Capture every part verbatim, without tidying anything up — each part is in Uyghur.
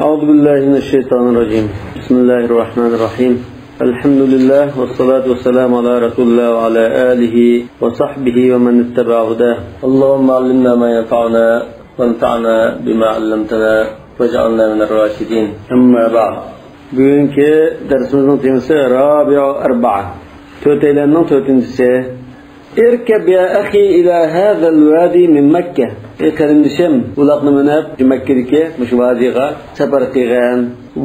أعوذ بالله من الشيطان الرجيم. بسم الله الرحمن الرحيم. الحمد لله والصلاة والسلام على رسول الله وعلى آله وصحبه ومن اتبع هداه. اللهم علمنا ما ينفعنا وانفعنا بما علمتنا واجعلنا من الراشدين. أما بعد. بۈگۈنكى دەرسىمىزنىڭ تېمىسى رابىئۇ ئەربەئە. تۆتەيلەننىڭ تۆتىنچىسى. اركب يا أخي إلى هذا الوادي من مكة. ئەي قېرىندىشىم، ئۇلاقنى مىنىپ، مەككىدىكى مۇشۇ ۋادىغا سەپەر قىلغىن.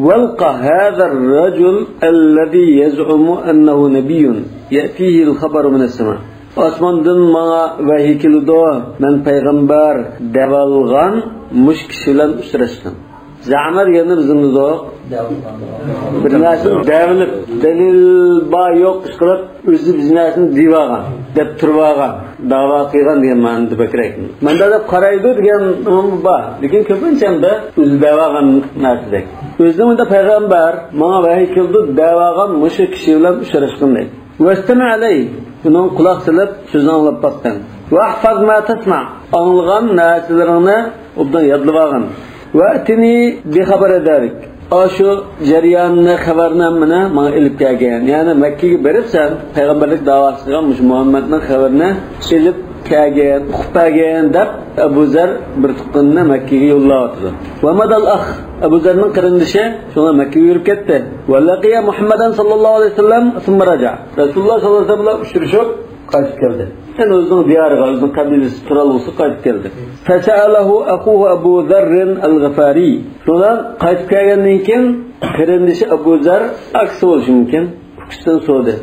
والق هذا الرجل الذي يزعم أنه نبي يأتيه الخبر من السماء. ئاسماندىن ماڭا ۋەھىي كېلىدۇ، مەن پەيغەمبەر دەۋالغان مۇشۇ كىشى بىلەن ئۇچراشقىن. زەئەمە دېگەننى بىز بىلىمىزدۇق. بىر نەرسىنى دەۋېلىپ، دەلىل بار يوق ئىشقىلىپ، ئۆزى بىر نەرسىنى دېيىۋالغان، دەپ تۇرۇۋالغان، داۋا قىلغان دېگەن مەنىدە بەكرەك. مەندە دەپ قارايدۇ دېگەن ئۇقۇم بار. لېكىن كۆپىنچە ئەمدى ئۆزى دەۋالغان نەرسىدەك. ئۆزىنىڭ مۇنداق پەيغەمبەر، ماڭا ۋەھىي كېلىدۇ، دەۋالغان مۇشۇ كىشى بىلەن ئۇچراشقىن دەيدۇ. واستمع إليه، ئۇنىڭغا قۇلاق سېلىپ، سۆزىنى ئاڭلاپ باققىن. واحفظ ما تسمع، ئاڭلىغان نەرسىلىرىڭنى ئوبدان يادلىۋالغىن. وأتني بخبر ذلك، ئاشۇ جەرياننى، خەۋەرنى ھەممىنى ماڭا ئېلىپ كەلگىن. يەنى مەككىگە بېرىپ سەن پەيغەمبەرلىك داۋاسى قىلغان مۇشۇ مۇھەممەدنىڭ خەۋىرىنى ئېلىپ كەلگىن، ئۇقۇپ بەرگىن دەپ ئەبۇ زەر بىر تۇغقىنىنى مەككىگە يوللاۋاتىدۇ. ومضى الأخ، ئەبۇ زەرنىڭ قېرىندىشى شۇڭا مەككىگە يۈرۈپ كەتتى. ولقي محمدا صلى الله عليه وسلم ثم رجع، رەسۇلۇللا ساللاللاھۇ ئەلەيھى ۋەسەللەم بىلەن ئۇچرىشىپ قايتىپ كەلدى. يەنى ئۆزىنىڭ دىيارىغا، ئۆزىنىڭ قەبىلىسى تۇرالغۇسىغا قايتىپ كەلدى. فسأله أخوه أبو ذر الغفاري. شۇنىڭ بىلەن قايتىپ كەلگەندىن كېيىن قېرىندىشى ئەبۇ زەر، ئاكىسى بولۇشى مۇمكىن، ئۇكىسىدىن سورىدى.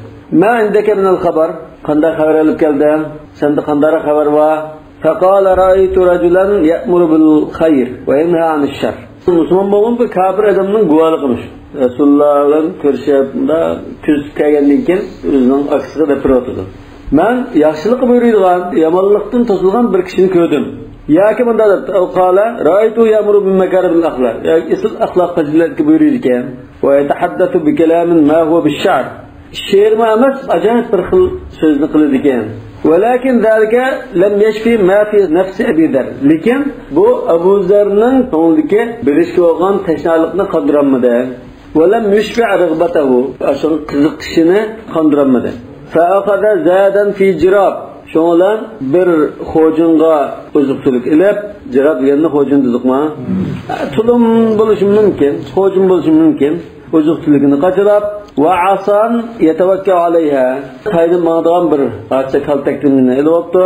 ما عندك من الخبر؟ قانداق خەۋەر ئېلىپ كەلدىڭ؟ سەندە قانداقراق خەۋەر بار؟ فقال رأيت رجلا يأمر بالخير وينهى عن الشر. مۇسۇلمان بولغان بىر كاپىر ئادەمنىڭ گۇۋاھلىقىمىش. رەسۇلۇللا بىلەن كۆرۈشۈپ، مۇنداق كۆرۈشۈپ كەلگەندىن كېيىن ئۆزىنىڭ ئاكىسىغا دەپ بېرىۋاتىدۇ. مەن ياخشىلىققا بۇيرۇيدىغان، يامانلىقتىن توسىدىغان بىر كىشىنى كۆردۈم. ياكى مۇنداق دەپتۇ، أو قال رأيته يأمر بمكارم الأخلاق، ياكى ئېسىل ئەخلاق پەزىلەتكە بۇيرۇيدىكەن. ويتحدث بكلام ما هو بالشعر. شېئىرمۇ ئەمەس، ئاجايىپ بىر خىل سۆزنى قىلىدىكەن. ولكن ذلك لم يشف ما في نفس أبي ذر. لېكىن بۇ ئەبۇ زەرنىڭ كۆڭلىدىكى بىلىشكە بولغان تەشنالىقنى قاندۇرالمىدى. ولم يشبع رغبته، ئاشۇنىڭ قىزىقىشىنى قاندۇرالمىدى. فأخذ زادا في جراب، شۇنىڭ بىلەن بىر خوجۇنغا ئوزۇق-تۈلۈك ئېلىپ، جىراب دېگەننى خوجۇن دېدۇقما؟ تۇلۇم بولۇشى مۇمكىن، خوجۇن بولۇشى مۇمكىن. ئوزۇق-تۈلۈكىنى قاچىلاپ، وعصا يتوكأ عليها، تايىنىپ ماڭىدىغان بىر پارچە كالتەكلىمىنى ئېلىۋاپتۇ.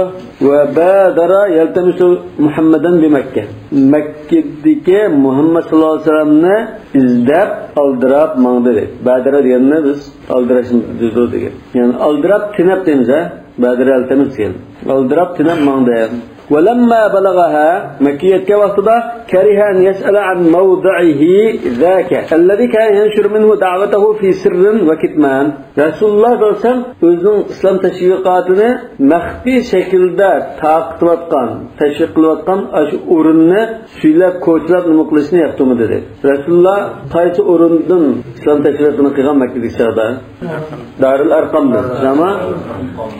وبادر يلتمس محمدا بمكة، مەككىدىكى مۇھەممەد ساللاللاھۇ ئەلەيھى ۋەسەللەمنى ئىزدەپ ئالدىراپ ماڭدى. بادر دېگەننى بىز ئالدىراشنى بىلدۈرىدۇ دېگەن. يەنى ئالدىراپ تېنەپ دەيمىز ھە. بادر يلتمس دېگەن. ئالدىراپ تېنەپ ماڭدى. ولما بلغها، مەككىگە يەتكەن ۋاقتىدا، كره أن يسأل عن موضعه ذاك الذي كان ينشر منه دعوته في سر وكتمان. رەسۇلۇللا ساللاللاھۇ ئەلەيھى ۋەسەللەم ئۆزىنىڭ ئىسلام تەشۋىقاتىنى مەخپىي شەكىلدە تارقىتىۋاتقان، تەشۋىق قىلىۋاتقان ئاشۇ ئورۇننى سۈيلەپ، كوچىلاپ نېمە قىلىشنى ياقتۇرمىدى، دېدى. رەسۇلۇللا قايسى ئورۇندىن ئىسلام تەشۋىقىنى قىلغان مەككىدىكى چاغدا؟ دارىل ئەرقامدىن. ئەمما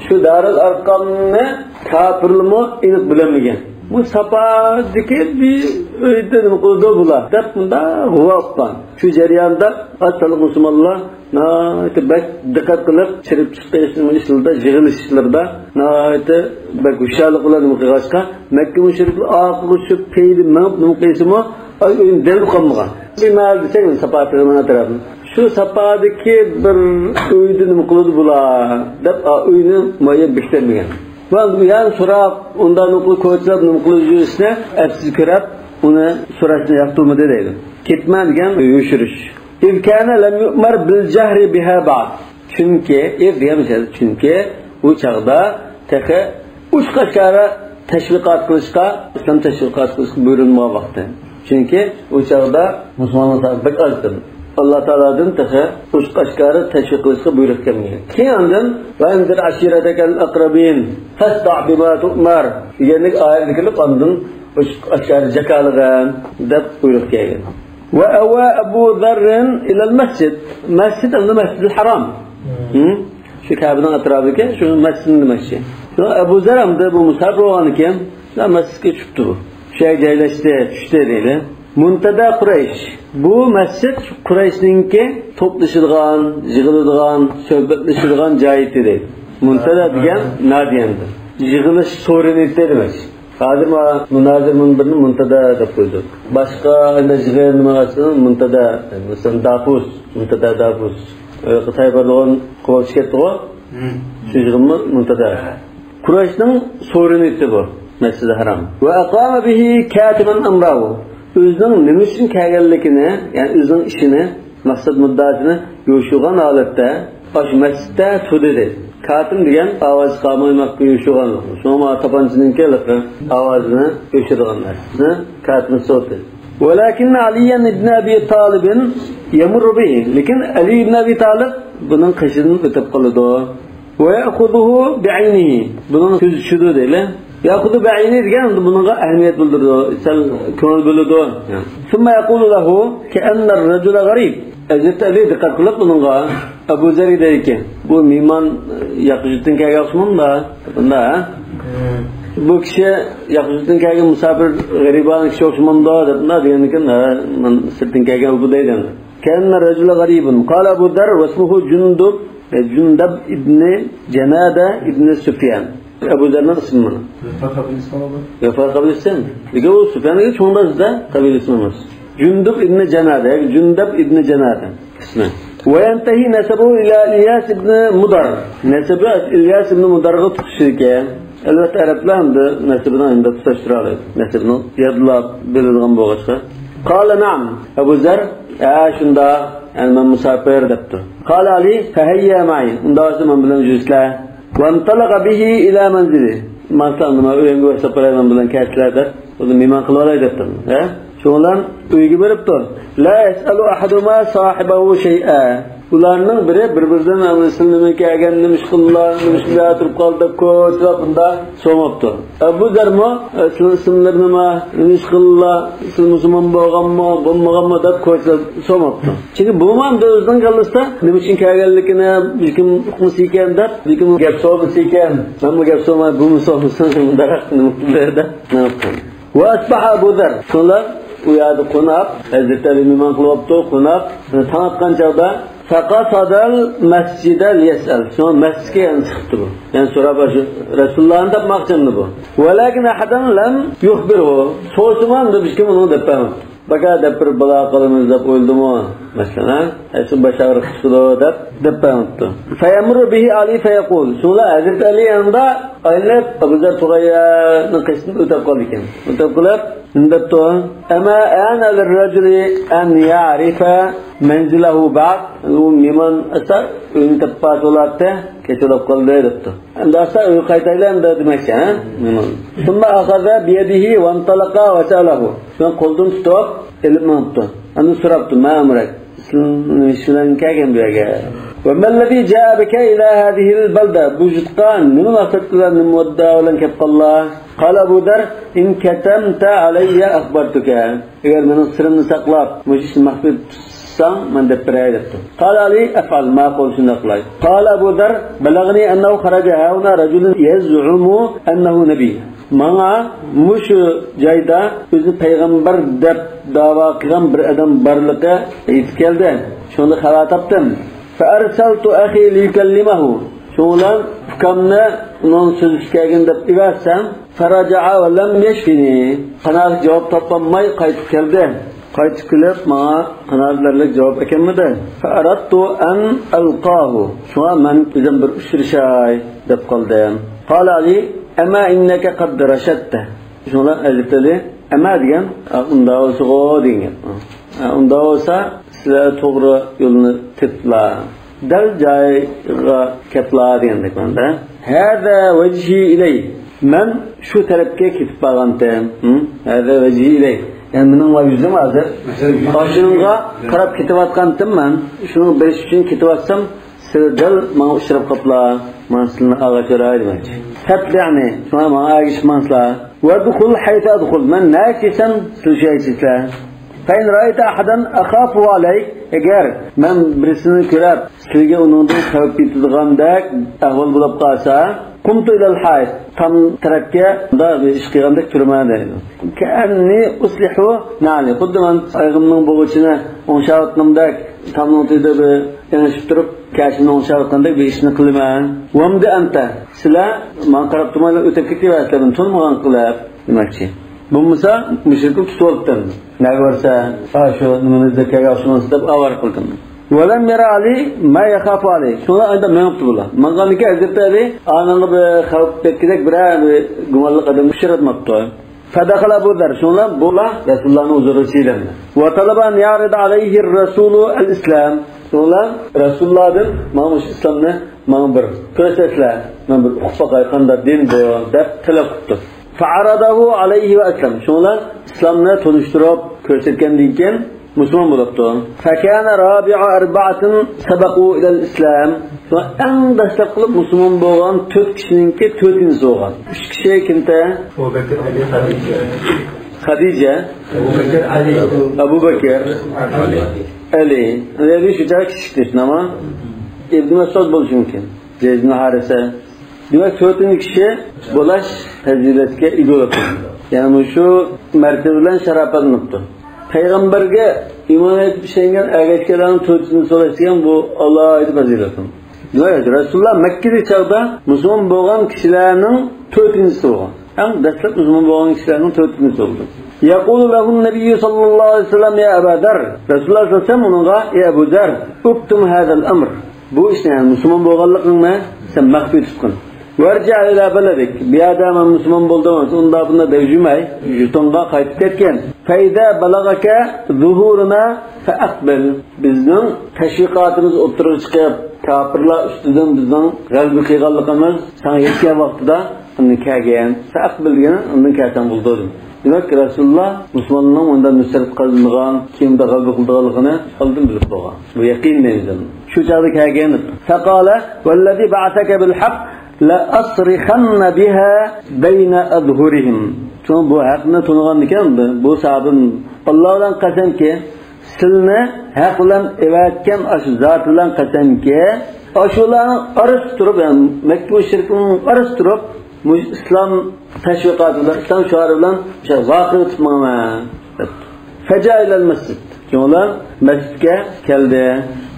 شۇ دارىل ئەرقامنى كاپىرلىمۇ ئېنىق بىلەلمىگەن. بۇ ساپادىكى بىر ئۆيدە نېمە قىلىدۇ بۇلار دەپ مۇنداق غۇۋا ئۇققان. شۇ جەرياندا ئاز سانلىق مۇسۇلمانلار ناھايىتى بەك دىققەت قىلىپ، كىرىپ چىقىش ئىشلىرىدا، يىغىلىش ئىشلىرىدا ناھايىتى بەك ھوشيارلىق بىلەن نېمە قىلغاچقا، مەككە مۇشرىكلار ئارقىغا چۈشۈپ، پەيلى مېڭىپ نېمە قىلسىمۇ، ئاي ئۆينى دەل ئۇقالمىغان. بىر مەھەل دېسەك، ساپا تېغىنىڭ ئەتراپىدا. شۇ ساپادىكى بىر ئۆيدە نېمە قىلىدۇ بۇلار دەپ، ئا، ئۆينى مۇئەييەن بېكىتەلمىگەن. ۋە يەنە سوراپ، ئۇنداق نېمە قىلىپ، كوچىلاپ نېمە قىلىپ يۈرۈشنى ئەپسىز كۆرۈپ، ئۇنى سوراشنى ياقتۇرمىدى دەيدۇ. كىتمان دېگەن يوشۇرۇش. إذ كان لم يؤمر بالجهر بها بعد. چۈنكى، ئىز دېگەن مەسىلە، چۈنكى ئۇ چاغدا تېخى ئوچۇق-ئاشكارا تەشۋىقات قىلىشقا، ئىسلام تەشۋىقات قىلىشقا بۇيرۇلمىغان ۋاقتى. چۈنكى ئۇ چاغدا مۇسۇلمانلار سانى بەك ئاز ئىدى. ئاللا تائالادىن تېخى ئوچۇق-ئاشكارا تەشۋىق قىلىشقا بۇيرۇق كەلمىگەن. كېيىن ئاندىن، وأنذر عشيرتك الأقربين، فاصدع بما تؤمر دېگەندەك ئايەت كېلىپ، ئاندىن ئوچۇق-ئاشكارا جاكارلىغىن دەپ بۇيرۇق كەلگەن. وأوى أبو ذر إلى المسجد. مەسچىت ئەمدى مەسجىدىل ھارام. ھە؟ شۇ كەبىنىڭ ئەتراپىدىكى شۇ مەسچىتنى دېمەكچى. شۇ ئەبۇ زەر ئەمدى بۇ مۇساپىر بولغاندىكىن، شۇ مەسچىتكە چۈشۈپتۇ بۇ. شۇ يەرگە جايلاشتى، چۈشتى دەيلى. مۇنتەدا قۇرەيش. بۇ مەسچىت قۇرەيشنىڭكى توپلىشىدىغان، يىغىلىدىغان، سۆھبەتلىشىدىغان جايى ئىدى. مۇنتەدا دېگەن نادىيەندە. يىغىلىش سورۇنى دېمەك. ھازىر ما مۇنازىرە مۇنبىرىنى مۇنتەدا دەپ قويدۇق. باشقا ئەندە يىغىن نېمە ئاچسىڭىز مۇنتەدا، مەسىلەن، داپۇس، مۇنتەدا داپۇس. ئۆي قىساي بارلىغان قوۋاق چىقەتتىغۇ. شۇ يىغىنمۇ مۇنتەدا. قۇرەيشنىڭ سورۇنى ئىدى بۇ، مەسجىدى ھارام. وأقام به كاتما أمره. ئۆزىنىڭ نېمە ئۈچۈن كەلگەنلىكىنى، يەنى ئۆزىنىڭ ئىشىنى، مەقسەت مۇددىئاسىنى يوشۇرغان ھالەتتە ئاشۇ مەسچىتتە تۇردى. كاتىم دېگەن ئاۋاز چىقارمايماققا يوشۇرغان. شۇڭا تاپانچىنىڭكى ئاۋازىنى يوشۇرغان نەرسىنى كاتىم سوتى. ولكن عليا بن أبي طالب يمر به. لېكىن ئەلى ئىبن ئەبى تالىپ بۇنىڭ قېشىدىن ئۆتۈپ قالىدۇ. ويأخذه بعينه. بۇنىڭ كۆزى چۈشىدۇ دەيلى. يأخذ بعينه دېگەن بۇنىڭغا ئەھمىيەت بىلدۈرىدۇ، سەل كۆڭۈل بۆلىدۇ. ثم يقول له كأن الرجل غريب. ھەزرىتى ئەلى دىققەت قىلىپ بۇنىڭغا، ئەبۇ زەرگە دەيدىكەن، بۇ مېھمان ياقا يۇرتتىن كەلگەن ئوخشىمامدا؟ بۇندا، ھە؟ بۇ كىشى ياقا يۇرتتىن كەلگەن مۇساپىر، غەرىبانە كىشى ئوخشىمامدا دەپ بۇنداق دېگەندىكىن، ھە، مەن سىرتتىن كەلگەن بۇ دەيدۇ. كأن الرجل غريب. قال أبو ذر واسمه جندب، جندب ابن جنادة ابن سفيان. ئەبۇ زەرنىڭ ئىسمى مانا. ۋەفا قەبىلىسى. ۋەپا قەبىلىسى. لېكىن ئۇ سۇفياننىڭ چوڭ دادىسى-دە، قەبىلىسى ئەمەس. جۇندۇب ئىبنى جانادە، ياكى جۇندەب ئىبنى جانادە ئىسمى. وينتهي نسبه إلى إلياس بن مضر. نەسىبى ئىلياس ئىبنى مۇدارغا تۇتىشىدىكەن. ئەلۋەتتە، ئەرەبلەر ئەمدى نەسىبىنى ئەمدى تۇتاشتۇرالايدۇ. نەسىبىنى يادلاپ بىلىدىغان بولغاچقا. قال نعم. ئەبۇ زەر، ھە، شۇنداق، يەنى مەن مۇساپىر دەپتۇ. قال علي فهيا معي. ئۇنداق بولسا مەن بىلەن يۈرۈسىلە. وانطلق به إلى منزله. ماڭسىلەر، نېمە، ئۆيۈڭگە باشلاپ باراي، مەن بىلەن كەلسىلەر دەپ، ئۇنى مېھمان قىلىۋالاي دەپتۇ. ھە؟ شۇنىڭ بىلەن ئۆيگە بېرىپتۇ. لا يسأل أحدهما صاحبه شيئا. ئۇلارنىڭ بىرى بىر-بىرىدىن، سىلەر نېمە كەلگەن، نېمە ئىش قىلدىلار، نېمە ئىش بىلەن تۇرۇپ قالدى دەپ كوچىلاپ بۇنداق سورىماپتۇ. ئەبۇ زەرمۇ، سىلەر ئىسىملىرى نېمە، نېمە ئىش قىلدىلار، سىلەر مۇسۇلمان بولغانمۇ، بولمىغانمۇ دەپ كوچىلاپ سورىماپتۇ. چۈنكى بۇمۇ ئەمدى ئۆزىنىڭ كاللىسىدا نېمە ئۈچۈن كەلگەنلىكىنى بىلكىم ئۇقمىسا ئىكەن دەپ، بىلكىم گەپ سورىمىسا ئىكەن، مەنمۇ گەپ سورىماي، بۇمۇ سورىمىسۇن، مۇنداق نېمە قىلدى دەپ نېمە قىلغان. وأصبح أبو ذر. شۇلار ئۇ يەردە قوناپ، ھەزرىتى ئەلى مېھمان قىلىۋاپتۇ، قوناپ، تاڭ ئاتقان چاغدا فقصد المسجد ليسأل. شۇڭا مەسچىتكە يەنە چىقىپتۇ بۇ. يەنە سوراپ، شۇ رەسۇلۇللانى تاپماقچى ئەمدى بۇ. ولكن أحدا لم يخبره. سورىسىمۇ ئەمدى ھېچكىم ئۇنىڭغا دەپ بەرمەپتۇ. بەكە دەپ بېرىپ بالا قالىمىز دەپ ئويلىدىمۇ؟ مەسىلەن، ھە؟ ئەسلى باش ئاغرىق چىقىدۇ دەپ، دەپ بەرمەپتۇ. فيمر به علي فيقول. شۇڭلا ھەزرىتى ئەلى يېنىدا ئايلىنىپ، ئەبۇ زەر تۇغاييانىڭ قېشىدىن ئۆتۈپ قالىدىكەن. ئۆتۈپ قېلىپ، نېمە دەپتۇ؟ أما آن للرجل أن يعرف منزله بعد. ئۇ مېھمان ئاستا ئۆيىنى تېپىپ بولاتتى، كەچ بولۇپ قالدى دەپتۇ. ئەمدى ئاستا ئۆيگە قايتايلى ئەمدى دېمەكچى، ھە؟ ثم أخذ بيده وانطلق وسأله. شۇڭا قولىدىن تۇتۇپ ئېلىپ مېڭىپتۇ. ئەمدى سوراپتۇ، ما ئەمرەك؟ سىلەر نېمە ئىش بىلەن كەلگەن بۇ يەرگە؟ وما الذي جاء بك إلى هذه البلدة؟ بۇ يۇرتقا نېمە مەقسەت بىلەن، نېمە مۇددىئا بىلەن كەپ قالدىلا؟ قال أبو ذر: إن كتمت علي أخبرتك. ئەگەر مېنىڭ سىرىمنى ساقلاپ، مۇشۇ ئىشنى مەخپىي تۇتساڭ، مەن دەپ بېرەي دەپتۇ. قال علي: أفعل، ماقۇل، شۇنداق قىلاي. قال أبو ذر: بلغني أنه خرج هاهنا رجل يزعم أنه نبي. ماڭا مۇشۇ جايدا ئۆزىنى پەيغەمبەر دەپ داۋا قىلغان بىر ئادەم بارلىقى يېتىپ كەلدى. شۇنى خەۋەر تاپتىم. فأرسلت أخي ليكلمه. شۇنىڭ بىلەن ئۇكامنى ئۇنىڭ سۆزلىشى كەلگىن دەپ ئەۋەتسەم، فرجع ولم يشفني. قانائەتلىك جاۋاب تاپالماي قايتىپ كەلدى. قايتىپ كېلىپ، ماڭا قانائەتلىك جاۋاب ئەكەلمىدى. فأردت أن ألقاه. شۇڭا مەن ئۆزۈم بىر ئۇچرىشاي دەپ قالدىم. قال علي: أما إنك قد رشدت. شۇڭا ھەزرىتى ئەلى، ئەمما دېگەن، ئا، ئۇنداق بولسىغۇ دېگەن گەپ. ئا، ئۇنداق بولسا، سىلەر توغرا يولنى تېپىپلا. دەل جايىغا كەپلا دېگەندەك مەنىدە. هذا وجهي إليه. مەن شۇ تەرەپكە كېتىپ بارغانتىم. ھە؟ هذا وجهي إليه. يەنى مېنىڭ يۈزۈم ھازىر. ئاشۇنىڭغا قاراپ كېتىۋاتقانتىم مەن. شۇنىڭغا بېرىش ئۈچۈن كېتىۋاتسام، سىلەر دەل ماڭا ئۇچراپ قاپلا، مانا سىلەرنى ئالغا چۆرەي دېمەكچى. فاتبعني، شۇڭا ماڭا ئەگىشىپ ماڭسىلەر. وادخل حيث أدخل، مەن نەگە كىرسەم، سىلەر شۇ يەرگە كىرىسىلەر. فإن رأيت أحدا أخاف عليك، ئەگەر مەن بىرسىنى كۆرۈپ، سىلەرگە ئۇنىڭدىن خەۋپ يېتىدىغاندەك ئەھۋال بولۇپ قالسا، قمت إلى الحائط، تام تەرەپكە مۇنداق بىر ئىش قىلغاندەك تۇرىمەن دەيدۇ. كأني أصلح نعلي، خۇددى مەن ئايىغىمنىڭ بوغۇچىنى ئوڭشاۋاتقاندەك، تامنىڭ تېگىدە بىر ئېڭىشىپ تۇرۇپ، كەشىمنى ئوڭشاۋاتقاندەك بىر ئىشنى قىلىمەن. وامض أنت، سىلەر ماڭا قاراپ تۇرمايلا ئۆتۈپ كېتىۋەرسىلەر، مېنى تونۇمىغان قىلىپ دېمەكچى. بولمىسا مۇشرىكنى تۇتۇۋالىدۇ. نەگە بارسا، ھا، شۇ نېمىنى ئىزدەپ كەلگەن ئوخشىمامسىز دەپ ئاۋارە قىلدىم. ولم ير علي ما يخاف عليه. شۇڭلار ئايدا مېڭىپتۇ بۇلار. ماڭغاندىكىن ھەزرىتى ئەلى ئانىڭغا بىر خەۋپ يەتكۈدەك بىرەر بىر گۇمانلىق ئادەمنى ئۇچراتماپتۇ. فدخل أبو ذر. شۇڭلار بۇلار رەسۇلۇللانىڭ ھۇزۇرىغا چىلەندى. وطلب أن يعرض عليه الرسول الإسلام. شۇڭلار رەسۇلۇللادىن ماڭا مۇشۇ ئىسلامنى ماڭا بىر كۆرسەتسىلە، مەن بىر ئۇقۇپ باقاي، قانداق دىن بۇ دەپ تەلەپ قىپتۇ. فعرضه عليه وأسلم. شۇڭلار ئىسلامنى تونۇشتۇرۇپ كۆرسەتكەندىن كېيىن مۇسۇلمان بولۇپتۇ. فكان رابع أربعة سبقوا إلى الإسلام. شۇڭا ئەڭ دەسلەپ قىلىپ مۇسۇلمان بولغان تۆت كىشىنىڭكى تۆتىنچىسى بولغان. ئۈچ كىشى كىمتە؟ ئەبۇ بەكىر، ئەلى، خەدىجە. خەدىجە. ئەبۇ بەكىر، ئەلى. ئەبۇ بەكىر، ئەلى. ئەلى. ئەلى شۇ چاغ كىچىكتى، شۇنداقمۇ؟ ئىبن مەسئۇد بولۇشى مۇمكىن. زەيد ئىبن ھارىسە. دېمەك، تۆتىنچى كىشى بولاش پەزىلەتكە ئىگە بولۇپتۇ. يەنى مۇشۇ مەرتىۋە بىلەن شاراپەتلىنىپتۇ. پەيغەمبەرگە ئىمان ئېيتىپ ئىشەنگەن ئەگەشكەنلەرنىڭ تۆتىسىنى سوراش دېگەن بۇ ئالاھىدە پەزىلەت. دېمەك، رەسۇلۇللا مەككىدىكى چاغدا مۇسۇلمان بولغان كىشىلەرنىڭ تۆتىنچىسى بولغان. ئەڭ دەسلەپ مۇسۇلمان بولغان كىشىلەرنىڭ تۆتىنچىسى بولدى. يقول له النبي صلى الله عليه وسلم يا أبا ذر. رەسۇلۇللا سەللەللاھۇ ئەلەيھى ۋەسەللەم ئۇنىڭغا، ئەي ئەبۇ زەر، اكتم هذا الأمر. بۇ ئىشنى، يەنى مۇسۇلمان بولغانلىقىڭنى سەن مەخپىي تۇتقىن. وارجع إلى بلدك. بۇ يەردە مەن مۇسۇلمان بولدۇم، ئۇنداق بۇنداق دەپ يۈرمەي، يۇرتۇڭغا قايتىپ كەتكىن. فإذا بلغك ظهورنا فأقبل. بىزنىڭ تەشۋىقاتىمىز ئوتتۇرىغا چىقىپ، كاپىرلار ئۈستىدىن بىزنىڭ غەلىبە قىلغانلىقىمىز ساڭا يەتكەن ۋاقتىدا ئاندىن كەلگىن. فأقبل دېگەنى ئاندىن كەلسەڭ بولىدۇ دېدى. دېمەك، رەسۇلۇللا مۇسۇلمانلارنىڭ مۇنداق نۇسرەت قازىنىدىغان، كېيىن مۇنداق غەلىبە قىلىدىغانلىقىنى ئالدىن بىلىپ بولغان. بۇ يەقىن دەيمىز ئەمدى. شۇ چاغدا كەلگىن. فقال والذي بعثك بالحق لأصرخن بها بين أظهرهم. شۇڭا بۇ ھەقنى تونۇغاندىكىن، بۇ ساھابىم، ئاللا بىلەن قەسەمكى، سىلنى ھەق بىلەن ئەۋەتكەن ئاشۇ زات بىلەن قەسەمكى، ئاشۇلارنىڭ ئارىسىدا تۇرۇپ، يەنى مەككە مۇشرىكلىرىنىڭ ئارىسىدا تۇرۇپ، مۇشۇ ئىسلام تەشۋىقاتى بىلەن، ئىسلام شوئارى بىلەن مۇشۇ ۋارقىراپ ئۆتۈپ ماڭىمەن، دەپتۇ. فجاء إلى المسجد. شۇڭلار مەسچىتكە كەلدى.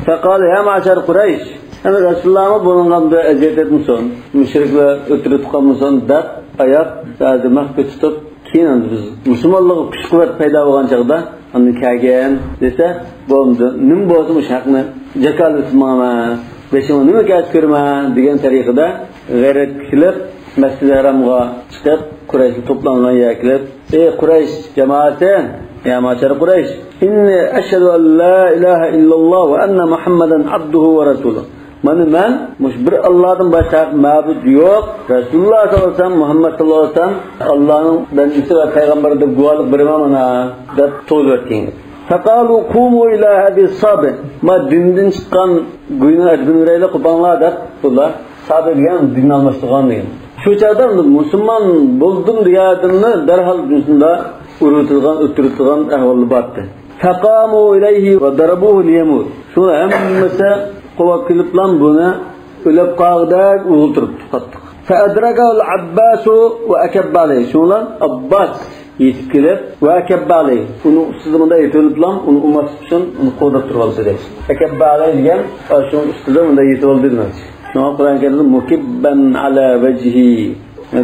فقال يا معشر قريش. يەنى رەسۇلۇللامۇ بۇنىڭغا بىر ئەزىيەت يەتمىسۇن، مۇشرىكلار ئۆتۈرۈپ قالمىسۇن دەپ، ئاياق ھازىر مەخپىي تۇتۇپ، كېيىن ئەمدى بىز مۇسۇلمانلارغا كۈچ-قۇۋۋەت پەيدا بولغان چاغدا ئاندىن كەلگىن دېسە، بولمىدى. نېمە بولسا مۇشۇ ھەقنى جاكارلىتىپ ماڭىمەن، بېشىڭغا نېمە كەلسە كۆرىمەن دېگەن تەرىقىدە غەرەت كېلىپ، مەسجىدى ھەرامغا چىقىپ، قۇرەيشلەر توپلانغان يەرگە كېلىپ، ئەي قۇرەيش جامائىتى، يا معشر قۇرەيش، إني أشهد أن لا إله إلا الله وأن محمدا عبده ورسوله. مانا مەن مۇشۇ بىر ئاللادىن باشقا ھەق مەبۇد يوق، رەسۇلۇللا ساللاللاھۇ ئەلەيھى ۋەسەللەم، مۇھەممەد ساللاللاھۇ ئەلەيھى ۋەسەللەم ئاللانىڭ بەندىسى ۋە پەيغەمبىرى دەپ گۇۋاھلىق بېرىمەن مانا، دەپ توۋا بەرگەن. فقالوا قوموا إلى هذه الصابئة. ما دىندىن چىققان گۇينىڭ ئەدىپىنى بېرەيلى، قوپاڭلار، دەپ بۇلار سابىئە دېگەن دىننى ئالماشتۇرغان دېگەن. شۇ چاغدا مۇسۇلمان بولدۇم دېگەن ئادەمنى دەرھال شۇنداق ئۇرۇۋېتىدىغان، ئۆلتۈرۈۋېتىدىغان ئەھۋالدا بارتتى. فقاموا إليه وضربوه ليموت. شۇ ھەممىسى قوۋۇپ كېلىپلا بۇنى ئۆلۈپ قالغۇدەك ئۇرۇۋېتىپتۇ قاتتىق. فأدركه العباس وأكب عليه. شۇڭلار ئابباس يېتىپ كېلىپ، وأكب عليه، ئۇنىڭ ئۈستىدە مۇنداق يېتىۋېلىپلا، ئۇنى ئۇرماسلىق ئۈچۈن ئۇنى قوغداپ تۇرۇۋالدى دەيدۇ. أكب عليه دېگەن، شۇنىڭ ئۈستىدە مۇنداق يېتىۋالدى دېمەكچى. شۇڭا قۇرئان كەرىمدە مكبا على وجهه،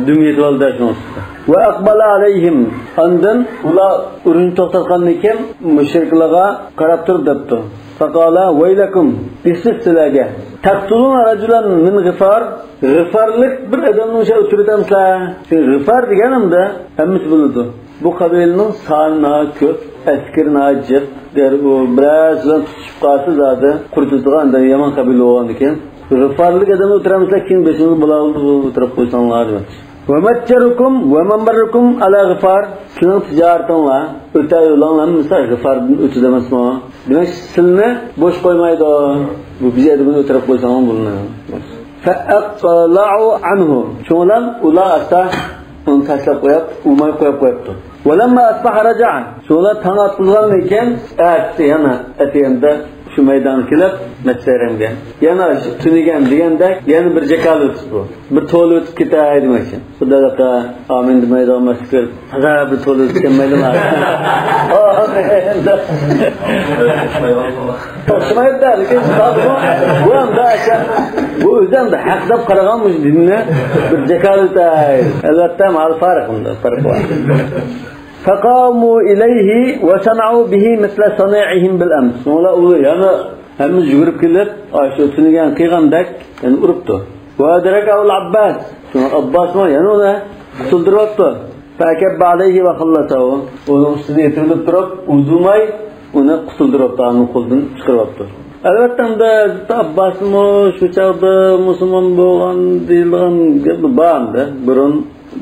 دۈم يېتىۋالدى شۇنىڭ ئۈستىدە. وأقبل عليهم، ئاندىن ئۇلار ئۇرۇشنى توختاتقاندىن كېيىن مۇشرىكلارغا قاراپ تۇرۇپ دەپتۇ. فقال ويلكم، ئىسسىز سىلەرگە. تقتلون رجلا من غفار، غىفارلىق بىر ئادەمنى مۇشۇ ئۆلتۈرۈۋېتەمسىلەر؟ چۈنكى غىفار دېگەن ئەمدى ھەممىسى بىلىدۇ. بۇ قەبىلىنىڭ سانى ناھايىتى كۆپ، ئەسكىرى ناھايىتى جىق. ئەگەر ئۇ بىرەرسى بىلەن تۇتۇشۇپ قالسا زادى قۇرۇتىدىغان يامان قەبىلە بولغاندىكىن. غىفارلىق ئادەمنى ئۆلتۈرەمسىلەر، كېيىن بېشىڭىزغا بالا ئولتۇرۇپ قويساڭلار دېمەكچى. ومتجركم ومنبركم على غفار. سىلىنىڭ تىجارىتىڭلار، ئۆتەر يولۇڭلار ھەممىسى غىفاردىن ئۆتىدۇ ئەمەسمۇ؟ دېمەك، سىلىنى بوش قويمايدۇ. بۇ بىز ئادەمنى ئۆلتۈرۈپ قويساڭلار بولىدۇ. فأقلعوا عنه. شۇڭا ئۇلار ئاستا ئۇنى تاشلاپ قويۇپ، ئۇرماي قويۇپ قويۇپتۇ. ولما أصبح رجع. شۇڭا تاڭ ئاتقۇزغاندىن كېيىن، ئەتىسى يەنە ئەتىگەندە شۇ مەيدانغا كېلىپ، مەسجىدى ھەرەمگە. يەنە شۇ تۈنىگەن دېگەندەك، يەنە بىر جاكارلىۋېتىپتۇ. بىر توۋلىۋېتىپ كېتەي دېمەكچى. خۇدالىققا ئامىن دېمەيدىغان مەسىلە كۆرۈپ، تازا بىر توۋلىۋېتىپ كەلمەيدىغان. ئامىن. ئوخشىمايدۇ، لېكىن بۇ ئەمدى، بۇ ئۆزى ئەمدى ھەق دەپ قارىغان مۇشۇ دىننى بىر جاكارلىۋېتەي. ئەلۋەتتە، مانا پەرق ئۇندا، پەرق بار. فقاموا إليه وصنعوا به مثل صنيعهم بالأمس. شۇڭلار ئۇلار يەنە ھەممە يۈگۈرۈپ كېلىپ، ئاشۇ تۈنۈگۈن قىلغاندەك يەنە ئۇرۇپتۇ. وأدركه العباس. شۇڭا ئابباسمۇ يەنە ئۇنى قۇتۇلدۇرۇپتۇ. فأكب عليه وخلصه. ئۇنىڭ ئۈستىدە يېتىۋېلىپ تۇرۇپ، ئۇزىماي ئۇنى قۇتۇلدۇرۇپتۇ، ئۇنىڭ قولىدىن چىقىرىۋاپتۇ. ئەلۋەتتە، ئەمدى ھەزرىتى ئابباسمۇ شۇ چاغدا مۇسۇلمان بولغان دېيىلىدىغان گەپ بار ئەمدى. بۇرۇن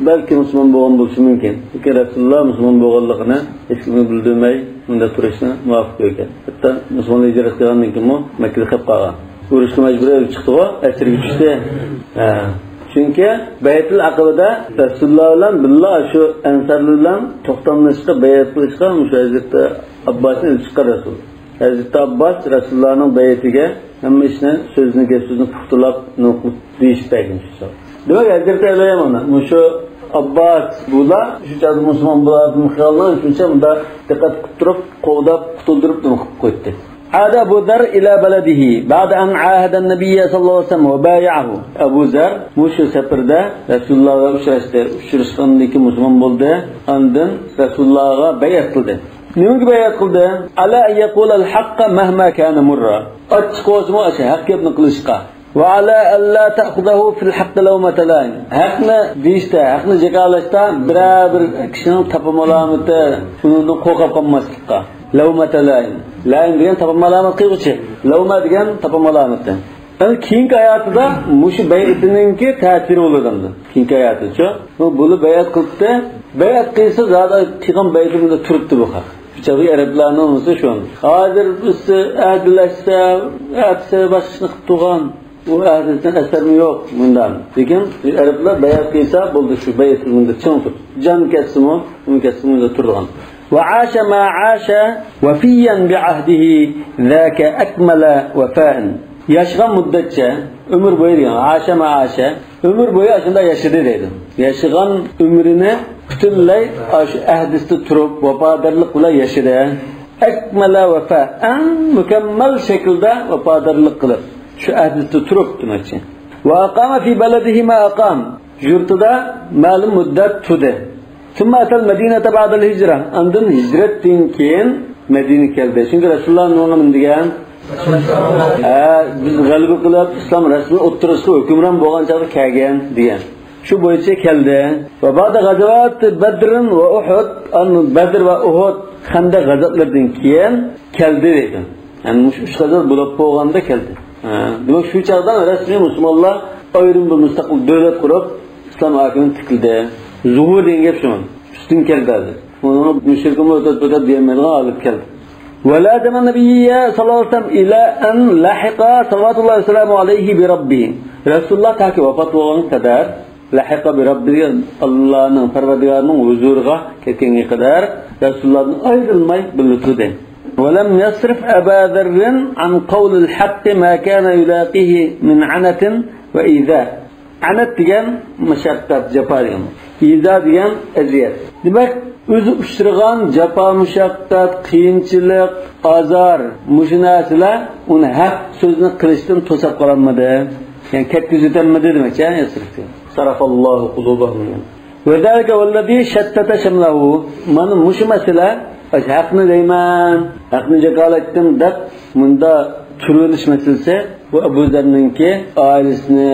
بەلكى مۇسۇلمان بولغان بولۇشى مۇمكىن. لېكىن رەسۇلۇللا مۇسۇلمان بولغانلىقىنى ھېچكىمگە بىلدۈرمەي، مۇنداق تۇرۇشنى مۇۋاپىق كۆرگەن. ھەتتا مۇسۇلمانلار ھىجرەت قىلغاندىن كېيىنمۇ مەككىدە قېلىپ قالغان. ئۇرۇشقا مەجبۇر ئۆلۈپ چىقتىغۇ، ئەسىرگە چۈشتى. ھە. چۈنكى بەيئەتۇل ئەقەبىدە رەسۇلۇللا بىلەن بىللە شۇ ئەنسارلار بىلەن توختاملىشىشقا، بەيئەت قىلىشقا مۇشۇ ھەزرىتى ئابباسنى ئېلىپ چىققان رەسۇل. ھەزرىتى ئابباس رەسۇلۇللانىڭ بەيئىتىگە ھەممە ئىشنى، سۆزنى، گەپ-سۆزنى پۇختىلاپ، نوقۇپ دېيىشىپ بەرگەن شۇ. دېمەك، ھەزرىتى ئەلى مانا مۇشۇ ئابباس بۇلار شۇ چاغدا مۇسۇلمان بولاتتىم خىيالىنىڭ شۇنچە مۇنداق دىققەت قىلىپ تۇرۇپ، قوغداپ، قۇتۇلدۇرۇپ نوقۇپ قويدى. عاد أبو ذر إلى بلده بعد أن عاهد النبي صلى الله عليه وسلم وبايعه. ئەبۇ زەر مۇشۇ سەپەردە رەسۇلۇللا بىلەن ئۇچراشتى. ئۇچراشقاندىن كېيىن مۇسۇلمان بولدى. ئاندىن رەسۇلۇللاغا بەيئەت قىلدى. نېمىگە بەيئەت قىلدى؟ على أن يقول الحق مهما كان مرا. ئاچچىق بولسىمۇ، ئاشۇ ھەق گەپنى قىلىشقا. وعلى ألا تأخذه في الحق لومة لائم. ھەقنى دېيىشتە، ھەقنى جاكارلاشتا بىرەر بىر كىشىنىڭ تاپا مالامىتى، ئۇنىڭدىن قورقۇپ قالماسلىققا. لومة لائم. لائىم دېگەن تاپا مالامەت قىلغۇچى. لومە دېگەن تاپا مالامىتى. يەنى كېيىنكى ھاياتىدا مۇشۇ بەيئىتىنىڭكى تەسىرى بولىدۇ ئەمدى. كېيىنكى ھاياتىچۇ؟ بۇ، بۇلار بەيئەت قىلىپتۇ. بەيئەت قىلسا زادى قىلغان بەيئىتىدە تۇرۇپتۇ بۇ خەق. شۇ چاغدىكى ئەرەبلەرنىڭ ئۇنىسى شۇ. ھازىر بىز ئەھدىلەشسە، ئەتىسە باشقىنى قىلىپ تۇرغان. ئۇ ئەھدىدىن ئەسەرمۇ يوق، مۇنداق. لېكىن ئەرەبلەر بەيئەت قىلسا بولدى، شۇ بەيئەتتە چىڭ تۇرۇپ. جان كەتسىمۇ، ئۇ كەتسىمۇ تۇرىدىغان. وعاش ما عاش وفيا بعهده ذاك أكمل وفاء. ياشىغان مۇددەتچە، ئۆمۈر بويى دېگەن، عاش ما عاش، ئۆمۈر بويى ئاشۇنداق ياشىدى دەيدۇ. ياشىغان ئۆمرىنى پۈتۈنلەي ئاشۇ ئەھدىسىدە تۇرۇپ، ۋاپادارلىق بىلەن ياشىدى. أكمل وفاء، ئەڭ مۇكەممەل شەكىلدە ۋاپادارلىق قىلىپ، شۇ ئەھدىدە تۇرۇپ دېمەكچى. وأقام في بلده ما أقام، يۇرتىدا مەلۇم مۇددەت تۇردى. ثم أتى المدينة بعد الهجرة، ئاندىن ھىجرەتتىن كېيىن مەدىنىگە كەلدى. چۈنكى رەسۇلۇللا نېمە دېگەن؟ ھە، بىز غەلىبە قىلىپ، ئىسلام رەسمىي ئوتتۇرىسىغا ھۆكۈمران بولغان چاغدا كەلگەن دېگەن. شۇ بويىچە كەلدى. وبعد غزوات بدر وأحد، ئاندىن بەدر ۋە ئۇھۇد خەندەق غەزۋەتلىرىدىن كېيىن كەلدى دەيدۇ. يەنى مۇشۇ ئۈچ غەزۋەت بولۇپ بولغاندا كەلدى. ھە، دېمەك، شۇ چاغدا رەسمىي مۇسۇلمانلار ئايرىم بىر مۇستەقىل دۆلەت قۇرۇپ، ئىسلام ھاكىمىيىتى تىكلىدى. زۇھۇر دېگەن گەپ شۇ. ئۈستۈن كەلدى ھازىر. ئۇنىڭغا مۇشرىكىمۇ ئۆتەپ ئۆتەپ دېيەلمەيدىغان ھالەت كەلدى. ولازم النبي صلى الله عليه وسلم إلى أن لحق صلوات الله وسلامه عليه بربه. رەسۇلۇللا تاكى ۋاپات بولغانغا قەدەر، لەھىقە بىرەببىھى، ئاللانىڭ، پەرۋەردىگارىنىڭ ھۇزۇرىغا كەلگەنگە قەدەر رەسۇلۇللادىن ئايرىلماي بىللە تۇردى. ولم يصرف أبا ذر عن قول الحق ما كان يلاقيه من عنة وإيذاء. ئەنەت دېگەن مۇشەققەت، جاپا دېگەن. ئىزا دېگەن ئەزىيەت. دېمەك، ئۆزى ئۇچرىغان جاپا، مۇشەققەت، قىيىنچىلىق، ئازار، مۇشۇ نەرسىلەر ئۇنى ھەق سۆزنى قىلىشتىن توساپ قالالمىدى. يەنى كەتكۈزۈۋېتەلمىدى دېمەكچى، يەنى يەسرىفكە. صرف الله قلوبهم. وذلك والذي شتت شمله. مانا مۇشۇ مەسىلە، ھەقنى دەيمەن، ھەقنى جاكارلاتتىم دەپ مۇندا تۇرۇۋېلىش مەسىلىسى، بۇ ئەبۇ زەرنىڭكى ئائىلىسىنى،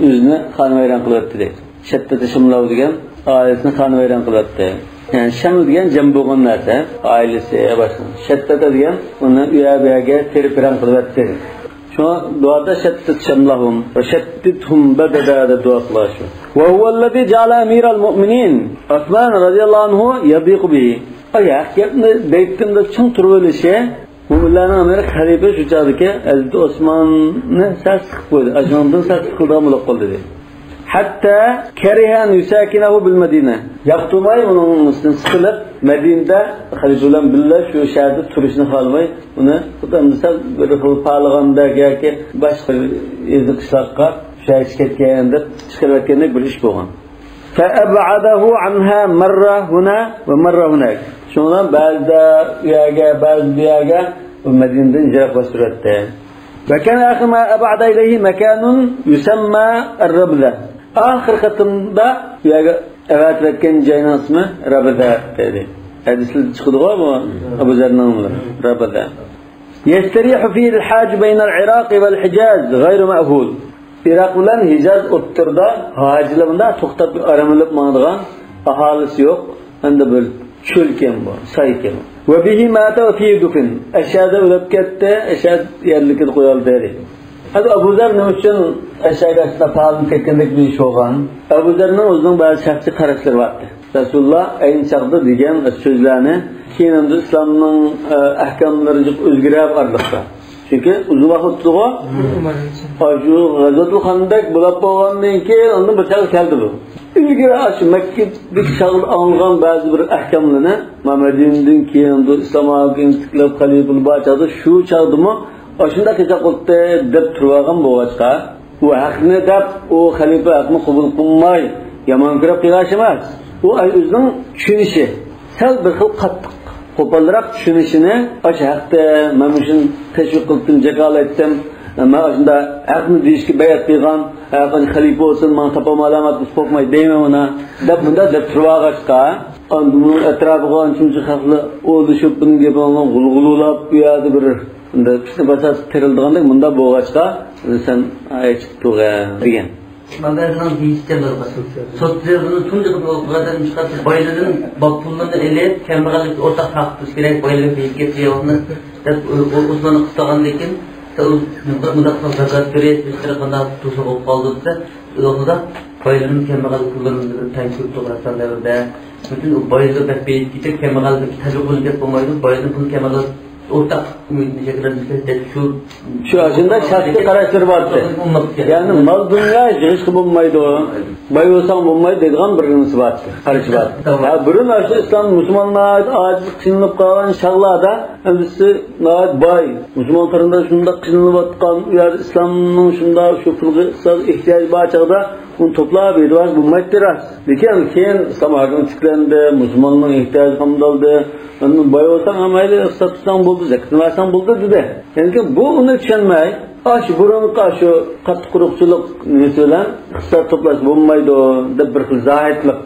ئۆزىنى خانىۋەيران قىلىۋەتتى دەيدۇ. شتت شمله دېگەن ئائىلىسىنى خانىۋەيران قىلىۋەتتى. يەنى شەمل دېگەن جەم بولغان نەرسە، ئائىلىسى، باشقا. شتت دېگەن ئۇنى ئۇ يەر بۇ يەرگە تېرىپ-پىراڭ قىلىۋەتتى. شۇڭا دۇئادا شتت شملهم وشتتهم بددا دەپ دۇئا قىلغان شۇ. وهو الذي جعل أمير المؤمنين عثمان رضي الله عنه يضيق به. ئاي، ھەق گەپنى دەيتتىم دەپ چىڭ تۇرۇۋېلىشى، مۆمىنلەرنىڭ ئەمىرى خەلىپە شۇ چاغدىكى ھەزرىتى ئوسماننى سەل سىقىپ قويدى. ئاشۇنىڭدىن سەل سىقىلىدىغان بولۇپ قالدى دەيدۇ. حتى كره أن يساكنه بالمدينة. ياقتۇرماي، ئۇنىڭ ئۈستىدىن سىقىلىپ، مەدىنىدە خەلىپە بىلەن بىللە شۇ شەھەردە تۇرۇشنى خالىماي، ئۇنى خۇددى سەل بىر خىل پالىغاندەك ياكى باشقا يېزا قىشلاققا شۇ شەھەرگە كەتكەن دەپ چىقىرىۋەتكەندەك بىر ئىش بولغان. فأبعده عنها مرة هنا ومرة هناك. شۇنىڭ بىلەن بەزىدە ئۇ يەرگە، بەزىدە بۇ يەرگە، ئۇ مەدىنىدىن يىراقلاشتۇرۇۋەتتى. وكان آخر ما أبعد إليه مكان يسمى الربذة. ئاخىرقى قېتىمدا ئۇ يەرگە ئەۋەتىۋەتكەن جاينىڭ ئىسمى رەبىزە ئىدى. ھەدىسلەردە چىقىدىغۇ بۇ ئەبۇ زەرنىڭ، رەبىزە. يستريح فيه الحاج بين العراق والحجاز غير مأهول. ئىراق بىلەن ھىجاز ئوتتۇرىدا ھاجىلار مۇنداق توختاپ ئارام ئېلىپ ماڭىدىغان، ئاھالىسى يوق، ئەمدى بىر چۆلكەن بۇ، سايكەن. وبه مات وفيه دفن. ئەشەدە ئۆلۈپ كەتتى، ئەشەد يەرلىكىدە قويۇلدى. ھەدە ئەبۇ زەر نېمە ئۈچۈن ئەشەگە شۇنداق پالىنىپ كەتكەندەك بىر ئىش بولغان؟ ئەبۇ زەرنىڭ ئۆزىنىڭ بەزى شەخسىي قاراشلىرى بار ئىدى. رەسۇلۇللا ئەينى چاغدا دېگەن سۆزلەرنى كېيىن ئەمدى ئىسلامنىڭ، ئە، ئەھكاملىرى جىق ئۆزگىرەر ئارىلىقتا. چۈنكى ئۇزۇن ۋاقىت ئۆتتىغۇ. ئاشۇ غەزۋەتۇل خەندەك بولۇپ بولغاندىن كېيىن ئاندىن بىر چاغ كەلدى بۇ. ئىلگىرى ئاشۇ مەككىدىكى چاغدا ئاڭلىغان بەزى بىر ئەھكاملىرىنى، ما مەدىنىدىن كېيىن ئىسلام ھاكىمىيىتى تىكلەپ خەلىپىلەر بار چاغدا شۇ چاغدىمۇ ئاشۇنداق قىلساق بولدى دەپ تۇرۇۋالغان بولغاچقا، ئۇ ھەقنى دەپ، ئۇ خەلىپە ھەقنى قوبۇل قىلماي، يامان كۆرۈپ قىلغان ئىش ئەمەس. ئۇ ئۆزىنىڭ چۈشىنىشى، سەل بىر خىل قاتتىق، قوپالراق چۈشىنىشىنى، ئاشۇ ھەقتە مەن مۇشۇنى تەشۋىق قىلىپتىم، جاكارلىتىم، مەن ئاشۇنداق ھەقنى دېيىشكە بەيئەت قىلغان، ھە، خەلىپە بولسۇن، ماڭا تاپالماي ئالامەت بولسا قوپماي دەيمەن مانا، دەپ مۇنداق دەپ تۇرۇۋالغاچقا، ئاندىن ئۇنىڭ ئەتراپىغا ئانچە-مۇنچە خەقلەر ئولىشىپ، بۇنىڭ گېپىنى غۇلغۇلىلاپ، بۇ يەردە بىر ئۇنداق پىتنە-پاسات تېرىلىدىغاندەك مۇنداق بولغاچقا، سەن ئايەت چىقىپ تۇرغە دېگەن. مەمەتنىڭ دېيىشىچە، سوتسىيالىزمنى تۇنجى قېتىم ئوقۇغاندا چىقارتىش بايلىرىدىن باب پۇللىرىنى ئېلىپ، كەمبەغەللىككە ئورتاق تارقىتىش كېرەك، بايلىرى بېيىپ كەتسە يوقنى دەپ، ئۇ، ئۇ، ئوسماننى قىستىغاندىن كېيىن، مۇنداق، مۇنداق زاكات بېرىش، بىر قېرى قانداق تۇرسا بولۇپ قالدى دېسە، ئۇ ۋاقتىدا بايلىرىنى كەمبەغەللىك پۇللىرىنى تەڭ كۆرۈپ تۇرغان دەۋردە، پۈتۈن ئۇ بايلىرى بەك بېيىپ كېتىپ، كەمبەغەللىككە تەۋە بولۇپ كەتسە بولمايدۇ، بايلىرىنى پۇل كەمبەغەل ئورتاق ئۈمىدنى شەكىللەندۈرسەك دەپ شۇ، شۇ ئاشۇنداق شەخسىي قاراشلىرى بار ئىدى. يەنى مال دۇنيا يىغىشقا بولمايدۇ، باي بولساڭ بولمايدۇ دەيدىغان بىر نېمىسى بار ئىدى، قارىشى بار ئىدى. ھە، بۇرۇن ئاشۇ ئىسلام مۇسۇلمانلار ئاجىز قىينىلىپ قالغان چاغلاردا ئەمدىسى ناھايىتى باي، مۇسۇلمان قېرىنداش شۇنداق قىينىلىۋاتقان، ئۇ يەردە ئىسلامنىڭ شۇنداق شۇ پۇلغا ئىقتىساد ئېھتىياجى بار چاغدا ئۇنى توپلاپ يېتىۋالسا بولمايتتى راست. لېكىن كېيىن ئىسلام ھاكىمىيىتى تىكلەندى، مۇسۇلماننىڭ ئېھتىياجى قامدالدى. ئاندىن باي بولساڭ ھەم مەيلى ئىقتىساد تۇتساڭ بولدى، زەكىتنى بەرسەڭ بولدى دېدى. لېكىن بۇ ئۇنى چۈشەنمەي، ئاشۇ بۇرۇنقى ئاشۇ قاتتىق قۇرۇقچىلىق نېمىسى بىلەن ئىقتىساد توپلاش بولمايدۇ دەپ بىر خىل زاھىدلىق.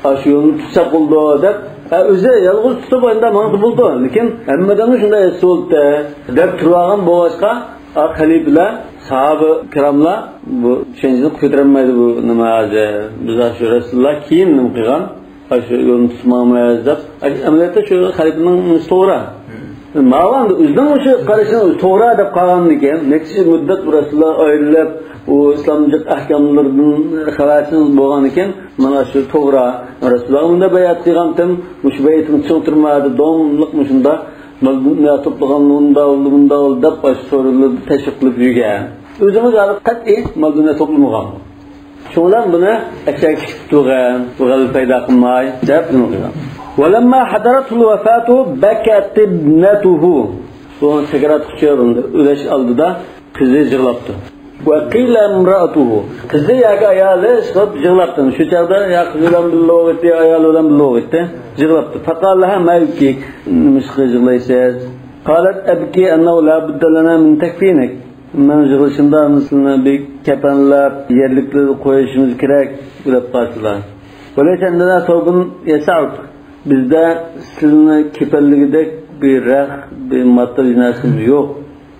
ئاشۇ يولنى تۇتساق بولىدۇ دەپ، ھە، ئۆزى يالغۇز تۇتۇپ ئاينىدا ماڭسا بولىدۇ. لېكىن ھەممىدىنمۇ شۇنداق ھېس بولدى دەپ تۇرۇۋالغان بولغاچقا، ئا، خەلىپىلەر، ساھابە كىراملار بۇ چۈشەنچىنى كۆتۈرەلمەيدۇ، بۇ نېمە ھازىر؟ بىز ئاشۇ رەسۇلۇللا كېيىن نېمە قىلغان؟ ئاشۇ يولنى تۇتماڭمىز دەپ، ئەمەلىيەتتە شۇ خەلىپىنىڭ نېمىسى توغرا. ماۋۇ ئەمدى ئۆزىنىڭ مۇشۇ قارىشىنى ئۆزى توغرا دەپ قالغاندىكىن، نەچچە مۇددەت بۇ رەسۇلۇللا ئايرىلىپ، ئۇ ئىسلام ئەھكاملىرىدىن خەۋەرسىز بولغاندىكىن، مانا شۇ توغرا. رەسۇلۇللاغا مۇنداق بەيئەت قىلغانتىم، مۇشۇ بەيئىتىمنى چىڭ تۇرما دەپ، داۋاملىق مۇشۇنداق مال دۇنيا توپلىغان، مۇنداق بولدى، مۇنداق بولدى دەپ، ئاشۇ سورۇنلاردا تەشۋىق قىلىپ يۈرگەن. ئۆزىمىز ھازىر قەتئىي مال دۇنيا توپلىمىغان. شۇنىڭ بىلەن بۇنى ئەشەگە كىشىپ تۇرغان، بۇ غەلىبە پەيدا قىلماي دەپ نېمە قىلغان. ولما حضرته الوفاة بكت ابنته. بۇ سەكرات قۇچۇرىدا، ئۆلۈش ئالدىدا قىزى يىغلاپتۇ. وقيل امرأته. قىزى ياكى ئايالى ئىشقىلىپ يىغلاپتۇ. شۇ چاغدا يا قىزى بىلەن بىللە بولغىيتتى، يا ئايالى بىلەن بىللە بولغىيتتى. يىغلاپتۇ. فقال لها ما يبكيك؟ نېمىشقا يىغلايسىز؟ قالت أبكي أنه لا بد لنا من تكفينك. مەن يىغلىشىمدا سىلىنى بىر كەپەنلەپ، يەرلىكلەردە قويۇشىمىز كېرەك دەپ قالسىلا. وليس عندنا ثوب يسعك. بىزدە سىلىنى كېپەنلىگۈدەك بىر رەخ، بىر ماتا، بىر نەرسىمىز يوق.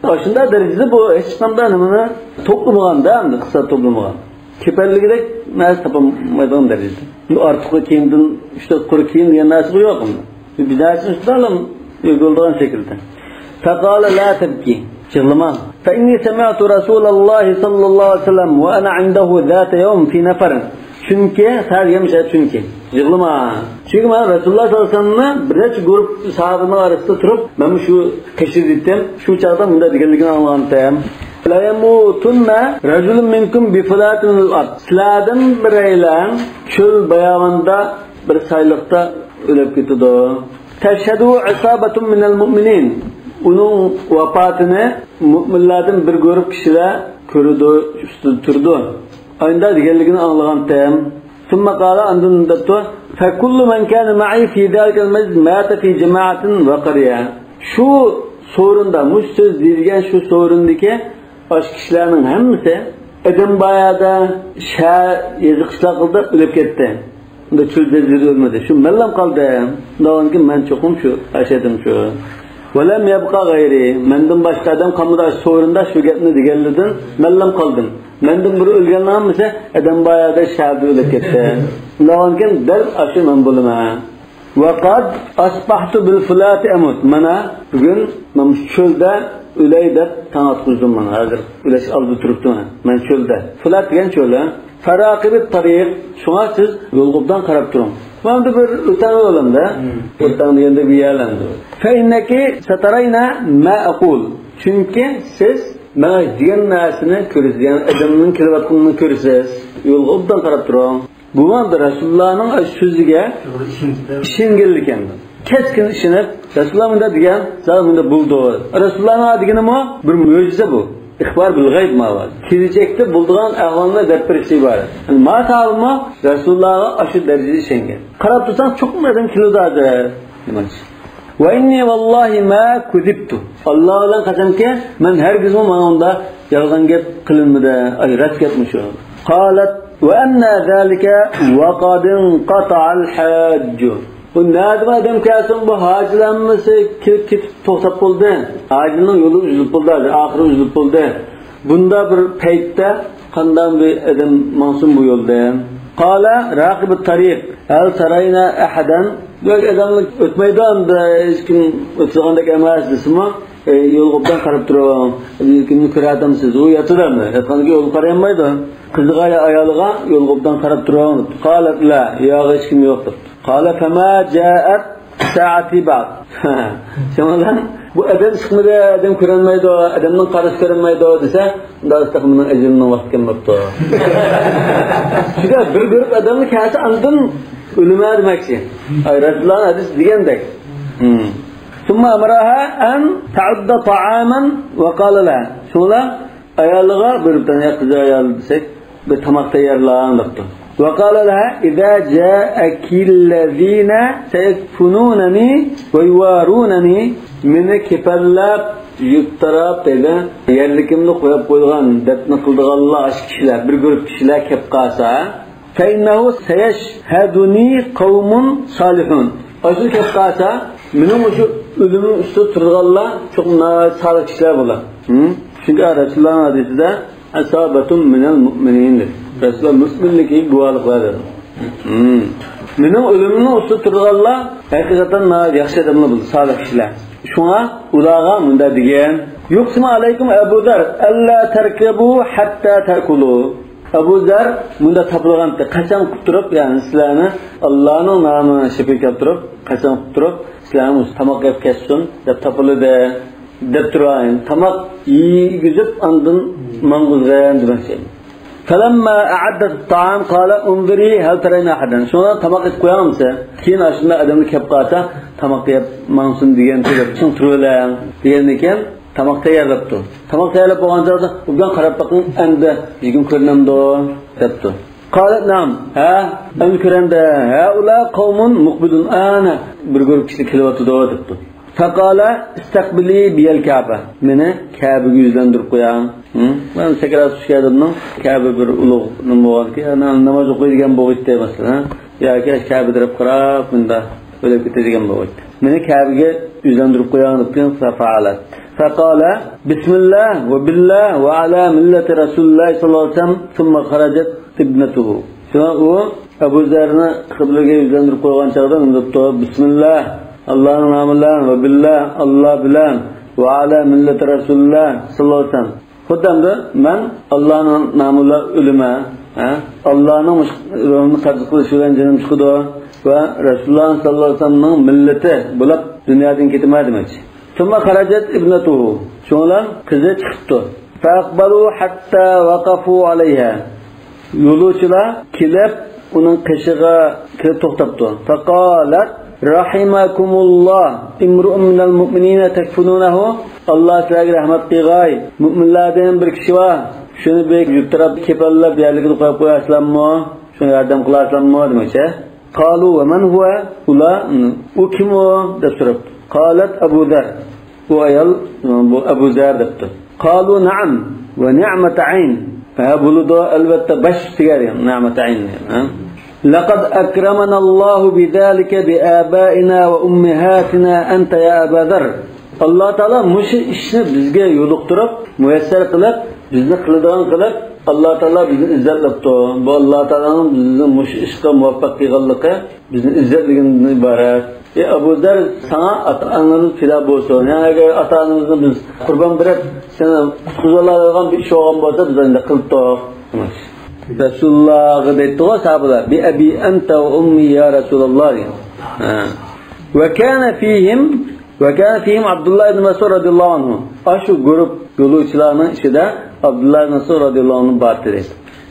ئاشۇنداق دەرىجىدە بۇ ھېچقانداق نېمىنى توپلىمىغاندا، ئەمدى ئىقتىساد توپلىمىغان. كېپەنلىگۈدەك نەرسە تاپالمايدىغان دەرىجىدە. ئارتۇقى كىيىمدىن ئۈچ تۆت قۇر كىيىم دېگەن نەرسە يوق ئەمدى. بىر نەرسىنى ئۈستىدە ئۆگىلىدىغان شەكىلدە. فقال لا تبكي. يىغلىما. فإني سمعت رسول الله صلى الله عليه وسلم وأنا عنده ذات يوم في نفر. چۈنكى، سەن دېگەن مۇشۇ چۈنكى. يىغلىما. چۈنكى مەن رەسۇلۇللا ساللاللاھۇ ئەلەيھى ۋەسەللەمنى بىر نەچچە گۇرۇپ ساھابىنىڭ ئارىسىدا تۇرۇپ، مەن شۇ قېشىدا ئىدىم. شۇ چاغدا مۇنداق دېگەنلىكىنى ئاڭلىغانتىم. ليموتن رجل منكم بفلاة من الأرض. سىلەردىن بىرەيلەن چۆل باياۋاندا بىر سايلىقتا ئۆلۈپ كېتىدۇ. تشهده عصابة من المؤمنين. ئۇنىڭ ۋاپاتىنى مۆمىنلەردىن بىر گۇرۇپ كىشىلەر كۆرىدۇ، ئۈستىدە تۇرىدۇ. ئاينىدا دېگەنلىكىنى ئاڭلىغانتىم. ثم قال، ئاندىن دەپتۇ، فكل من كان معي في ذلك المجلس مات في جماعة وقرية. شۇ سورۇندا، مۇشۇ سۆز دېيىلگەن شۇ سورۇندىكى ئاشۇ كىشىلەرنىڭ ھەممىسى ئەدەمبايادا شەھەر يېزا قىشلاقلىرىدا ئۆلۈپ كەتتى. ئۇندا چۆل جەزىرىدە ئۆلمىدى. شۇ مەنلەم قالدىم. ئۇنداقكىن مەن چوقۇم شۇ ئاشۇ ئادەم شۇ. ولم يبق غيري. مەندىن باشقا ئادەم قالمىدى ئاشۇ سورۇندا شۇ گەپنى دېگەنلىرىدىن مەنلەم قالدىم. مەندىن بۇرۇن ئۆلگەنلەر ھەممىسى ئەدەمبايادا شەھەردە ئۆلۈپ كەتتى. ئۇنداقكىن دەل ئاشۇ مەن بولىمەن. وقد أصبحت بالفلاة أموت. مانا بۈگۈن مەن مۇشۇ چۆلدە ئۆلەي دەپ تاڭ ئاتقۇزدۇم مانا. ھازىر ئۆلەش ئالدىدا تۇرۇپتىمەن مەن چۆلدە. فلات دېگەن چۆل، ھە؟ فراقب الطريق. شۇڭا سىز يولغا ئوبدان قاراپ تۇرۇڭ. مانا بۇ بىر ئۆتەڭ يول ئەمدى. مم. ئۆتەڭ دېگەندە بىر يەر ئەمدى. فإنك سترين ما أقول. چۈنكى سىز مەن دېگەن نەرسىنى كۆرىسىز، يەنى ئادەمنىڭ كېلىۋاتقىنىنى كۆرىسىز. يولغا ئوبدان قاراپ تۇرۇڭ. بۇ ھالدا رەسۇلۇللانىڭ سۆزىگە توغرا ئىشىنىپتۇ. ئىشەنگەنلىكىم. كەسكىن ئىشىنىپ، رەسۇلۇللا مۇنداق دېگەن، زادى مۇنداق بولىدۇ. رەسۇلۇللانىڭ دېگىنىمۇ بىر مۆجىزە بۇ. ئىخبار بىل غەيب ماۋا. كېلىچەكتە بولىدىغان ئەھۋالنى دەپ بېرىشتىن ئىبارەت. يەنى ما ساھابىمۇ رەسۇلۇللاغا ئاشۇ دەرىجىدە ئىشەنگەن. قاراپ تۇرساڭ چوقۇم ئادەم كېلىدۇ ھازىر. نېمانچە؟ وإني والله ما كذبت. ئاللا بىلەن قەسەمكى، مەن ھەرگىزمۇ ماڭا ئۇنداق يالغان گەپ قىلىنمىدى. ئاي، راست گەپمۇ شۇ. قالت، وأنى ذلك وقد انقطع الحاج. بۇ نەدىن ئادەم كەلسۇن، بۇ ھاجىلار ھەممىسى كېلىپ كېتىپ توختاپ بولدى. ھاجىنىڭ يولى ئۈزۈلۈپ بولدى، ھازىر ئاخىرى ئۈزۈلۈپ بولدى. بۇنداق بىر پەيتتە قانداق بىر ئادەم ماڭسۇن بۇ يولدىن؟ قال راقب الطريق، هل ترين أحدا؟ ياق، ئادەملەر ئۆتمەيدۇ، ئەمدى ھېچكىم ئۆتىدىغاندەك ئەمەس دېسىمۇ، ئەي، يولغا ئوبدان قاراپ تۇرۇڭ. كىمنى كۆرەتتىمسىز؟ ئۇ ياتىدۇ ئەمدى. ياتقاندىكىن يولغا قارايالمايدۇ. قىزىغا يا ئايالىغا يولغا ئوبدان قاراپ تۇرۇڭ. قالت لا، ياق، ھېچكىم يوق دەپتۇ. قال فما جاءت ساعتي بعد. شۇنىڭ بىلەن بۇ ئادەم چىقمىدى، ئادەم كۆرۈنمەيدۇ، ئادەمنىڭ قارىسى كۆرۈنمەيدۇ دېسە، ئۇنداق تېخى مېنىڭ ئەجىلىمنىڭ ۋاقتى كەلمەپتۇ. شۇنداق بىر گۇرۇپ ئادەمنى كەلسە ئاندىن ئۆلىمە دېمەكچى. ئاي، رەسۇلۇللانىڭ ھەدىسى دېگەندەك. ثم أمرها أن تعد طعاما وقال لها. شۇڭا ئايالىغا بۇيرۇپتۇ، يا قىز ئايال دېسەك، بىر تاماق تەييارلاڭ دەپتۇ. وقال لها إذا جاءك الذين سيكفنونني ويوارونني. مېنى كېپەنلەپ، يۈك تاراپ دەيدۇ، يەرلىكىمدە قويۇپ قويغان، دەپنە قىلىدىغانلار، ئاشۇ كىشىلەر، بىر گۇرۇپ كىشىلەر كەپ قالسا، فإنه سيشهدني قوم صالحون. ئاشۇ كەپ قالسا، مېنىڭ مۇشۇ ئۆلۈمۈم ئۈستىدە تۇرىدىغانلار چوقۇم ناھايىتى سالىھ كىشىلەر بولار. ھىم؟ چۈنكى رەسۇلۇللانىڭ ھەدىسىدە، عصابة من المؤمنين دېدى. رەسۇلۇللا مۆمىنلىكىگە گۇۋاھلىق بەردى. ھىم. مېنىڭ ئۆلۈمۈمنىڭ ئۈستىدە تۇرىدىغانلار ھەقىقەتەن ناھايىتى ياخشى ئادەملەر بولدى، سالىھ كىشىلەر. شۇڭا ئۇلارغا مۇنداق دېگەن، يقسم عليكم أبو ذر ألا تركبوا حتى تأكلوا. ئەبۇ زەر مۇنداق تاپىلىغانتى، قەسەم قىلىپ تۇرۇپ، يەنى سىلەرنى ئاللانىڭ نامىنى شېپىگە كەلتۈرۈپ، قەسەم قىلىپ تۇرۇپ، سىلەرنى تاماق يەپ كەتسۇن دەپ تاپىلىدى، دەپ تۇرۇپ، تاماق يېگۈزۈپ، ئاندىن ماڭغۇزغىن دېمەكچى. فلما أعدت الطعام قال انظري هل ترين أحدا. شۇڭا تاماق ئېتىپ قوياڭمىسە، كېيىن ئاشۇنداق ئادەملەر كەپ قالسا، تاماق يەپ ماڭسۇن دېگەن تۈرىدە چىڭ تۇرۇۋېلىڭ دېگەندىن كېيىن، تاماق تەييارلاپتۇ. تاماق تەييارلاپ بولغان چاغدا، ئوبدان قاراپ بېقىڭ، ئەمدى يېگۈم كۆرۈنەمدۇ؟ دەپتۇ. قالت نعم، ھە، ئەمدى كۆرەمدە، هؤلاء قوم مقبلون، ئەنە، بىر گۇرۇپ كىشى كېلىۋاتىدۇ، دەپتۇ. فقال استقبلي بي الكعبة، مېنى كەبىگە يۈزلەندۈرۈپ قويۇڭ. ھىم؟ مەن سەكرات چۈشكەن ئادەمنىڭ كەبە بىر ئۇلۇغ نېمە بولغاندىكىن، ناماز ئوقۇيدىغان بولغىيتتى، مەسىلەن. ياكى كەبە تەرەپ قاراپ، مۇنداق ئۆلۈپ كېتىدىغان بولغايتتى. مېنى كەبىگە يۈزلەندۈرۈپ قويۇڭ دەپتىن، ففعلت. فقال بسم الله وبالله وعلى ملة رسول الله صلى الله عليه وسلم ثم خرجت ابنته. شۇڭا ئۇ ئەبۇ زەرنى قىبلىگە يۈزلەندۈرۈپ قويغان چاغدا نېمە دەپتۇ؟ بىسمىللا، ئاللانىڭ نامى بىلەن، ۋە بىللا، ئاللا بىلەن، ۋە ئالا مىللەتى رەسۇلىللا ساللاللاھۇ ئەلەيھى ۋەسەللەم. خۇددى ئەمدى مەن ئاللانىڭ نامى بىلەن ئۆلىمەن، ھە؟ ئاللانىڭ مۇش-، روھىنى قەبزى قىلىشى بىلەن جېنىم چىقىدۇ ۋە رەسۇلۇللا ساللاللاھۇ ئەلەيھى ۋەسەللەمنىڭ مىللىتى بولۇپ دۇنيادىن كېتىمەن دېمەكچى. ثم خرجت ابنته. شۇنىڭ بىلەن قىزى چىقىپتۇ. فأقبلوا حتى وقفوا عليها. يولۇچىلار كېلىپ، ئۇنىڭ قېشىغا كېلىپ توختاپتۇ. فقالت: رحمكم الله، امرؤ من المؤمنين تكفنونه. ئاللا سىلەرگە رەھمەت قىلغاي. مۆمىنلەردىن بىر كىشى بار. شۇنى بىر يۇتتۇراپ، كېپەنلەپ، يەرلىكىدە قويۇپ قويارسىلەرمۇ؟ شۇڭا ياردەم قىلارسىلەرمۇ دېمەكچى. قالوا: ومن هو؟ ئۇلار، ئۇ كىم ئۇ؟ دەپ سوراپتۇ. قالت: أبو ذر. بۇ ئايال، بۇ ئەبۇ زەر دەپتۇ. قالوا: نعم، ونعمة عين. ھە، بولىدۇ، ئەلۋەتتە، باش ئۈستىگە دېگەن، نەمەتە ئەين دېگەن، ھە. لقد أكرمنا الله بذلك بآبائنا وأمهاتنا أنت يا أبا ذر. ئاللا تائالا مۇشۇ ئىشنى بىزگە يولۇقتۇرۇپ، مۇيەسسەر قىلىپ، بىزنى قىلىدىغان قىلىپ، ئاللا تائالا بىزنى ئىززەتلەپتۇ. بۇ ئاللا تائالانىڭ بىزنى مۇشۇ ئىشقا مۇۋەپپەق قىلغانلىقى بىزنى ئىززەتلىگىنىدىن ئىبارەت. ئى ئەبۇ زەر، ساڭا ئاتا-ئانىمىز پىدا بولسۇن. يەنى ئەگەر ئاتا-ئانىمىزنى بىز قۇربان بېرىپ، سېنى قۇتقۇزالايدىغان بىر ئىش بولغان بولسا، بىز ئەمدى قىلىپتۇق. رەسۇلۇللاغا دەيتتىغۇ ساھابىلەر، بىئەبى ئەنتە ۋە ئۇممى يا رەسۇلاللا دېگەن. ھە. ۋە كانە فىھىم، ۋە كانە فىھىم ئابدۇللا ئىبن مەسئۇد رەزىياللاھۇ ئەنھۇ. ئاشۇ گۇرۇپ يولۇچىلارنىڭ ئىچىدە ئابدۇللا ئىبن مەسئۇد رەزىياللاھۇ ئەنھۇ بار ئىدى.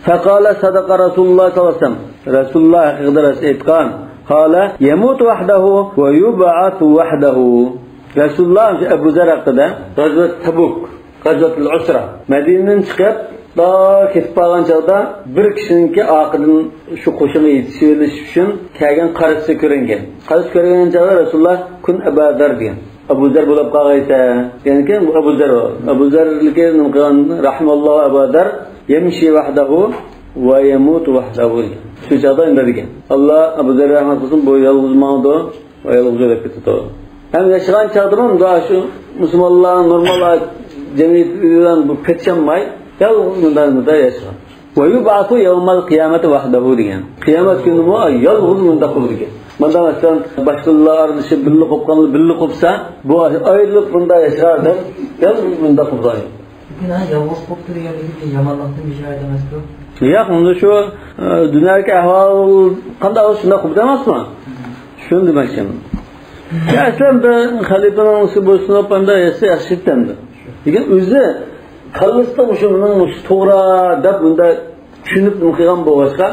فقال صدق رسول الله صلى الله عليه وسلم. رەسۇلۇللا ھەقىقەتەن راست ئېيتقان. قال يموت وحده ويبعث وحده. رەسۇلۇللا شۇ ئەبۇ زەر ھەققىدە، غەزۋەت تەبۇك، غەزۋەتۇل ئۇسرا، مەدىنىدىن چىقىپ، داۋا كېتىپ قالغان چاغدا بىر كىشىنىڭكى ئارقىدىن شۇ قوشۇنغا يېتىشىۋېلىش ئۈچۈن كەلگەن قارىسى كۆرۈنگەن. قارىسى كۆرگەن چاغدا رەسۇلۇللا كۇن ئەبا زەر دېگەن. ئەبۇ زەر بولۇپ قالغايسەن. يەنىكى ئەبۇ زەر بار. ئەبۇ زەرلىكى نېمە قىلغان؟ رەھىمەللاھۇ ئەبا زەر يەمشى ۋەھدەھۇ ۋە يەمۇتۇ ۋەھدەھۇ دېگەن. شۇ چاغدا ئەمدى دېگەن. ئاللا ئەبۇ زەر رەھمەت قىلسۇن، بۇ يالغۇز ماڭىدۇ ۋە يالغۇز ئۆلۈپ كېتىدۇ. ھەم ياشىغان چاغدىمۇ مۇنداق شۇ مۇسۇلمانلار، نورمال جەمئىيەت بىلەن بۇ پېچىنماي، يالغۇز مۇنداق، مۇنداق ياشىغان. ۋە يۇبئەسۇ يەۋمەل قىيامەتى ۋەھدەھۇ دېگەن. قىيامەت كۈنىمۇ يالغۇز مۇنداق بولىدىكەن. مۇنداق مەسىلەن، باشقىلار ئارىلىشىپ، بىللە قوپقانلار بىللە قوپسا، بۇ ئايرىلىپ مۇنداق ياشىغان ئادەم يالغۇز مۇنداق قوپىدۇ. لېكىن، ھە، يالغۇز قوپتى دېگەنلىكى بىر يامانلىقتىن بىر شايەت ئەمەسكۇ؟ ياق، ئۇندا شۇ، ئە، دۇنيادىكى ئەھۋال قانداق بولسا شۇنداق قوپىدۇ ئەمەسمۇ؟ شۇنى دېمەكچىمەن. يا، ئەسلەن بىر خەلىپىنىڭ ئىشى بولسۇن، ئاپاندا ياشىسا ياخشى ئىكەن. لېكىن ئۆزى كاللىسىدا مۇشۇ مېنىڭ مۇشۇ توغرا دەپ مۇنداق چۈشىنىپ نېمە قىلغان بولغاچقا،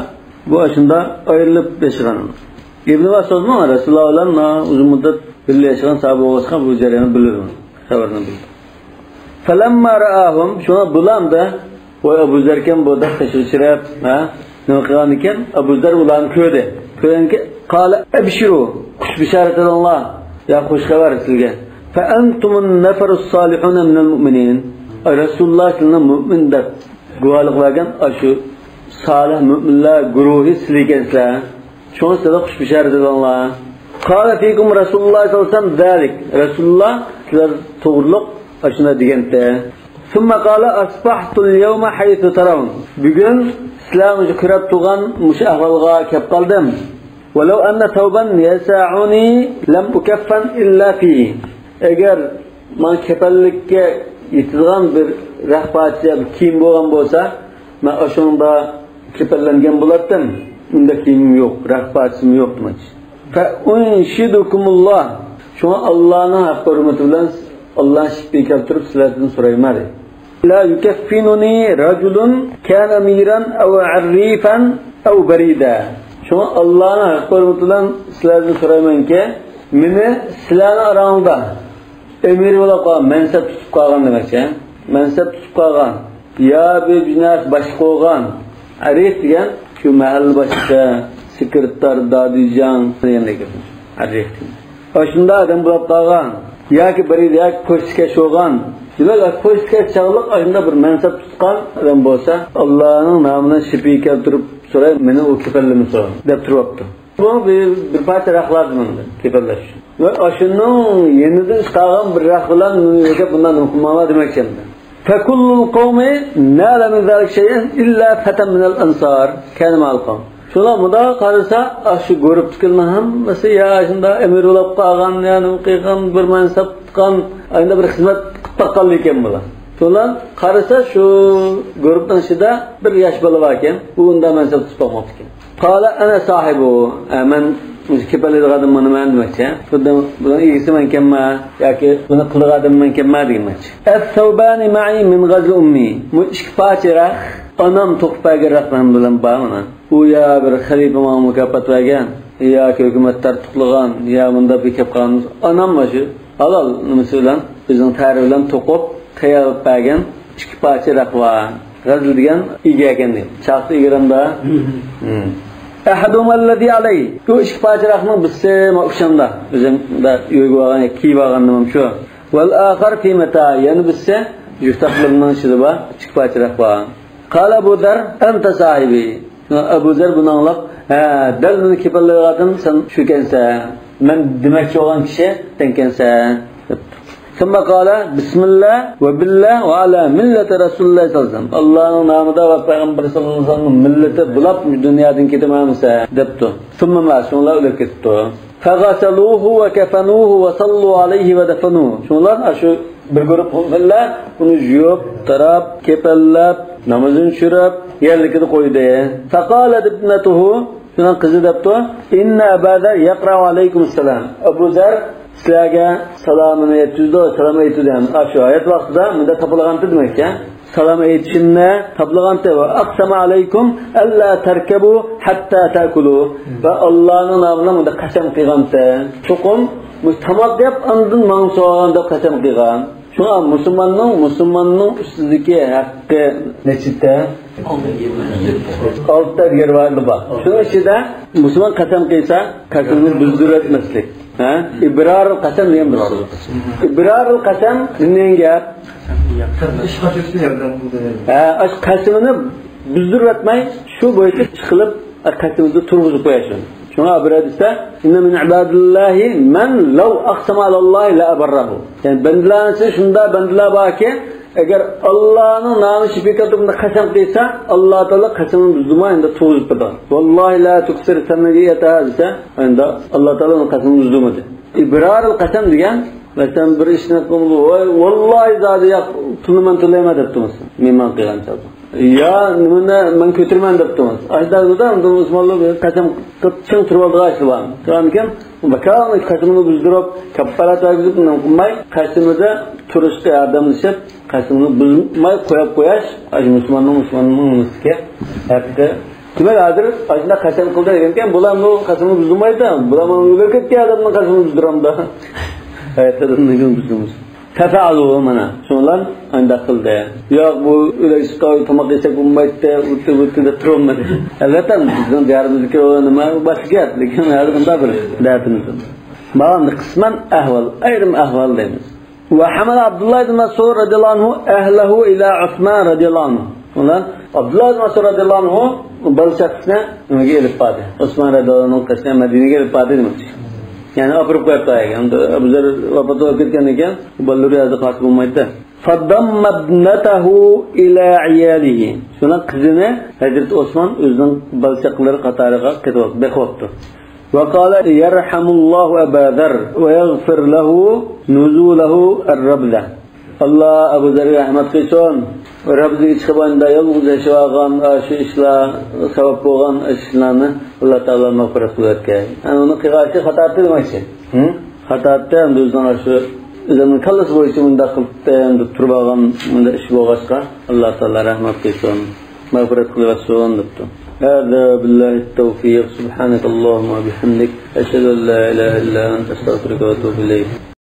بۇ ئاشۇنداق ئايرىلىپ ياشىغان. ئىبن ئابباسمۇ رەسۇلۇللا بىلەن ئۇزۇن مۇددەت بىللە ياشىغان ساھابە بولغاچقا، بۇ جەرياننى بىلىدۇ، خەۋەرنى بىلىدۇ. فلما رآهم، شۇڭا بۇلار ئەمدى، ۋاي ئەبۇ زەركەن بۇ دەپ تېشىغا چىرىپ، ھە؟ نېمە قىلغان ئىكەن؟ ئەبۇ زەر ئۇلارنى كۆردى. كۆرگەنكى، قال أبشروا، خۇش بېشارەت ئېلىڭلار. يا خۇش خەۋەر سىزگە. فأنتم النفر الصالحون من المؤمنين. ئەي رەسۇلۇللا سىلەرنى مۆمىن دەپ گۇۋاھلىق بەرگەن ئاشۇ سالىھ مۆمىنلەر گۇرۇھى سىلەر ئىكەنسىلەر. شۇڭا سىلەر خۇش بېشارەت ئېلىڭلار. قال فيكم رسول الله صلى الله عليه وسلم ذلك. رەسۇلۇللا سىلەر توغرۇلۇق ئاشۇنداق دېگەنتى. ثم قال أصبحت اليوم حيث ترون. بۈگۈن سىلەر مۇشۇ كۆرۈپ تۇرغان مۇشۇ ئەھۋالغا كەپ قالدىم. ولو أن ثوبا يسعني لم أكفن إلا فيه. ئەگەر ماڭا كېپەنلىككە يېتىدىغان بىر رەخ پارچىسى، بىر كىيىم بولغان بولسا، مەن ئاشۇنىڭدا كېپەنلەنگەن بولاتتىم. ئۇنداق كىيىمىم يوق، رەخ پارچىسىمۇ يوق دېمەكچى. فأنشدكم الله. شۇڭا ئاللانىڭ ھەققى ھۆرمىتى بىلەن ئاللانىڭ شېپىگە كەلتۈرۈپ سىلەردىن سورايمەن. لا يكفنني رجل كان أميرا أو عريفا أو بريدا. شۇڭا ئاللانىڭ ھەققى ھۆرمىتى بىلەن سىلەردىن سورايمەنكى، مېنى سىلەرنىڭ ئاراڭلاردا ئەمىر بولۇپ قالغان، مەنسەپ تۇتۇپ قالغان دېمەكچى. مەنسەپ تۇتۇپ قالغان، يا بىر نەرسە باشلىق بولغان، ئەرىف دېگەن شۇ مەھەللە باشلىقى، سېكرېتار، دادىجان دېگەندەك گەپ. ئەرىف دېگەن. ئاشۇنداق ئادەم بولۇپ قالغان ياكى بىر ياكى پوچتىكەش بولغان. دېمەك، پوچتىكەش چاغلىق ئاشۇنداق بىر مەنسەپ تۇتقان ئادەم بولسا، ئاللانىڭ نامىنى شېپىگە كەلتۈرۈپ سوراي، مېنى ئۇ كېپەنلىمىسۇن دەپ تۇرۇپتۇ. بۇ بىر، بىر پارچە رەخلەردىن ئۇندا كېپەنلەش ئۈچۈن. ۋە ئاشۇنىڭ يېنىدىن چىقارغان بىر رەخ بىلەن مېنى يۆگەپ بۇنداق نېمە قىلماڭلار دېمەكچى ئەمدى. فكل القوم نال من ذلك شيئا إلا فتى من الأنصار كان مع القوم. شۇلار مۇنداق قارىسا، ئاشۇ گۇرۇپتىكىلەرنىڭ ھەممىسى يا شۇنداق ئەمىر بولۇپ قالغان، يا نېمە قىلغان، بىر مەنسەپ تۇتقان، ئاينىدا بىر خىزمەت قىلىپ باققانلار ئىكەن بۇلار. شۇلار قارىسا، شۇ گۇرۇپنىڭ ئىچىدە بىر ياش بالا بار ئىكەن، ئۇ ئۇنداق مەنسەپ تۇتۇپ باقماپتىكەن. قال أنا صاحبه. ئە، مەن مۇشۇ كېپەنلەيدىغان ئادەم مانا مەن دېمەكچى. بۇ دەم-، بۇنىڭ ئىگىسى مەنكەنمەن ياكى بۇنى قىلىدىغان ئادەم مەنكەنمەن دېگەن مەنچە. الثوبان معي من غزل أمي. بۇ ئىككى پارچە رەخت ئانام توقۇپ بەرگەن رەخت مەن بىلەن بار مانا. ئۇ يا بىر خەلىپە ماڭا مۇكاپات بەرگەن، ياكى ھۆكۈمەت تارتۇقلىغان، يا مۇنداق بىر كەپ قالغان. ئانام مانا شۇ ھالال نېمىسى بىلەن، ئۆزىنىڭ تەرى بىلەن توقۇپ تەييارلاپ بەرگەن ئىككى پارچە رەخت بار. غەزل دېگەن ئىگە ئىكەن دەيدۇ. چاقىسى ئىگىلەمدۇ؟ مم. أحدهما الذي علي. بۇ ئىككى پارچە رەختنىڭ بىرسى مانا ئوخشامدا، ئۆزۈمدە يۆگە بارغان، كىيىپ بارغان نېمەم شۇ. والآخر في متاعي. يەنە بىرسى جۈپ تاقلىرىمنىڭ ئىچىدە بار، ئىككى پارچە رەخت بار. قال أبو ذر: أنت صاحبي. ئەبۇ زەر بۇنى ئاڭلاپ، ھە، دەل مېنى كېپەنلەيدىغان ئادەم سەن شۇكەنسەن. مەن دېمەكچى بولغان كىشى سەنكەنسەن، دەپتۇ. ثم قال: بسم الله وبالله وعلى ملة رسول الله صلى الله عليه وسلم. ئاللانىڭ نامىدا ۋە پەيغەمبەر ساللاللاھۇ ئەلەيھى ۋەسەللەمنىڭ مىللىتى بولاپ دۇنيادىن كېتىمەنمىسەن، دەپتۇ. ثم مات، شۇڭلار ئۆلۈپ كېتىپتۇ. فغسلوه وكفنوه وصلوا عليه ودفنوه. شۇڭلار، ئاشۇ بىر گۇرۇپ مۆمىنلەر ئۇنى يۇيۇپ، تاراپ، كېپەنلەپ، نامىزىنى چۈشۈرۈپ، يەرلىكىدە قويدى. فقالت ابنته، شۇنىڭ قىزى دەپتۇ: إن أبا ذر يقرأ عليكم السلام. ئەبۇ زەر سىلەرگە سالامىنى يەتكۈزىدۇ، سالام ئېيتىدۇ، يەنى ئاشۇ ھايات ۋاقتىدا مۇنداق تاپىلغانتى دېمەككەن. سالام ئېيتىشىمنى تاپلىغانتى. وأقسم عليكم ألا تركبوا حتى تأكلوا. ۋە ئاللانىڭ نامى بىلەن مۇنداق قەسەم قىلغانتى. چوقۇم مۇشۇ تاماق يەپ، ئاندىن ماڭا سوغىغان دەپ قەسەم قىلغان. شۇڭا مۇسۇلماننىڭ، مۇسۇلماننىڭ ئۈستىدىكى ھەققى نەچچىدە؟ ئالتە دېگەن رىۋايەتلەر بار. شۇنىڭ ئىچىدە مۇسۇلمان قەسەم قىلسا، قەسىمىنى بۇزدۇرۇۋەتمەسلىك. ھە؟ ئىبرارۇل قەسەم دېگەن بىر سۆز. ئىبرارۇل قەسەم دېگەن گەپ. ھە، ئاشۇ قەسىمىنى بۇزدۇرۇۋەتمەي، شۇ بويىچە ئىش قىلىپ، قەسىمىنى تۇرغۇزۇپ قويۇش. شۇڭا بىر ھەدىستە: إن من عباد الله من لو أقسم على الله لأبره. يەنى بەندىلەرنىڭ ئىچىدە شۇنداق بەندىلەر باركى، ئەگەر ئاللانىڭ نامى شېپىكەلتە بۇنداق قەسەم قىلسا، ئاللا تائالا قەسىمىنى بۇزدۇرماي، ئەمدى تۇرغۇزۇپ بېرىدۇ. والله لا تكسر ثنيتها دېسە، ئەمدى ئاللا تائالا ئۇنىڭ قەسىمىنى بۇزدۇرمىدى. ئىبرارۇل قەسەم دېگەن، مەسىلەن، بىر ئىشنى قىلىمىز، ۋاي، ۋاللاھى زادى ياق، تونىمەن، تونىمەن دەپتۇ مەسىلەن، مېھمان قىلغان چاغدا. يا نېمىنى مەن كۆتۈرىمەن دەپتۇ مەسىلەن. ئاشۇنداق بولسا ئەمدى مۇسۇلمانلار بىر قەسەم قىلىپ چىڭ تۇرۇۋالىدىغان ئىشلار بار. شۇنىڭ ئۈچۈن ۋاكالىتىنى، قەسىمىنى بۇزدۇرۇپ، كاپپارات بەرگۈزۈپ، نېمە قىلماي، قەسىمىدە تۇرۇشقا ياردەملىشىپ، قەسىمىنى بۇزماي قويۇپ قويۇش، ئاشۇ مۇسۇلماننىڭ، مۇسۇلماننىڭ نېمىسىكەن، ھەققى. دېمەك، ھازىر ئاشۇنداق قەسەم قىلدى دېگەنكەن، بۇلار بۇ قەسىمنى بۇزمايدۇ. بۇلار مانا ئۆلۈپ كەتكەن ئادەمنىڭ قەسىمىنى بۇزدۇرامدۇ؟ ھايات ئادەمنىڭكىنى بۇزدۇرمىسۇن. ففعلوا، مانا شۇلار ئانداق قىلدى. ياق، بۇ ئۆلۈك چىققان تاماق يېسەك بولمايتتى، ئۇتتى بۇتتى دەپ تۇرۇلمىدى. ئەلۋەتتە، بىزنىڭ دىيارىمىزدىكى ئۇ نېمە، باشقا گەپ، لېكىن ھازىر مۇنداق بىر دەردىمىز بار. مانا قىسمەن ئەھۋال، ئايرىم ئەھۋال دەيمىز. وحمل عبد الله بن مسعود رضي الله عنه أهله إلى عثمان رضي الله عنه. ئۇلار ئابدۇللا ئىبن مەسئۇد رەزىياللاھۇ ئەنھۇ بالا چاقىسىنى نېمىگە ئېلىپ باردى؟ ئوسمان رەزىياللاھۇ ئەنھۇنىڭ قېشىغا، مەدىنىگە ئېلىپ باردى دېمەكچى. يەنى ئاپىرىپ قويۇپتۇ ئەگەر. ئەبۇ زەر ۋاپات بولۇپ كەتكەندىن كېيىن، بالىلىرى يازدا قالسا بولمايدۇ. فضم ابنته إلى عياله. شۇنىڭ قىزىنى ھەزرىتى ئوسمان ئۆزىنىڭ بالا چاقىلىرى قاتارىغا قېتىۋاپتۇ، بېقىۋاپتۇ. وقال: يرحم الله أبا ذر ويغفر له نزوله الربذة. ئاللا ئەبۇ زەرگە رەھمەت قىلسۇن. رەبزىگە چىقىپ ئاندا يالغۇز ياشاۋالغان ئاشۇ ئىشلار سەۋەب بولغان ئىشلارنى ئاللا تائالا مەغپىرەت قىلىۋەتكەي. يەنى ئۇنىڭ قىلغان ئىشى خاتا ئەتتى دېمەكچى. ھە؟ خاتا ئەتتى، ئەمدى ئۆزىنىڭ ئاشۇ ئۆزىنىڭ كاللىسى بويىچە مۇنداق قىلىپتۇ، ئەمدى تۇرۇپ ئالغان مۇنداق ئىش بولغاچقا، ئاللا تائالا رەھمەت قىلسۇن، مەغپىرەت قىلىۋەتسۇن دەپتۇ. هذا بالله التوفيق. سبحانك اللهم وبحمدك، أشهد أن لا إله إلا أنت، أستغفرك وأتوب إليك.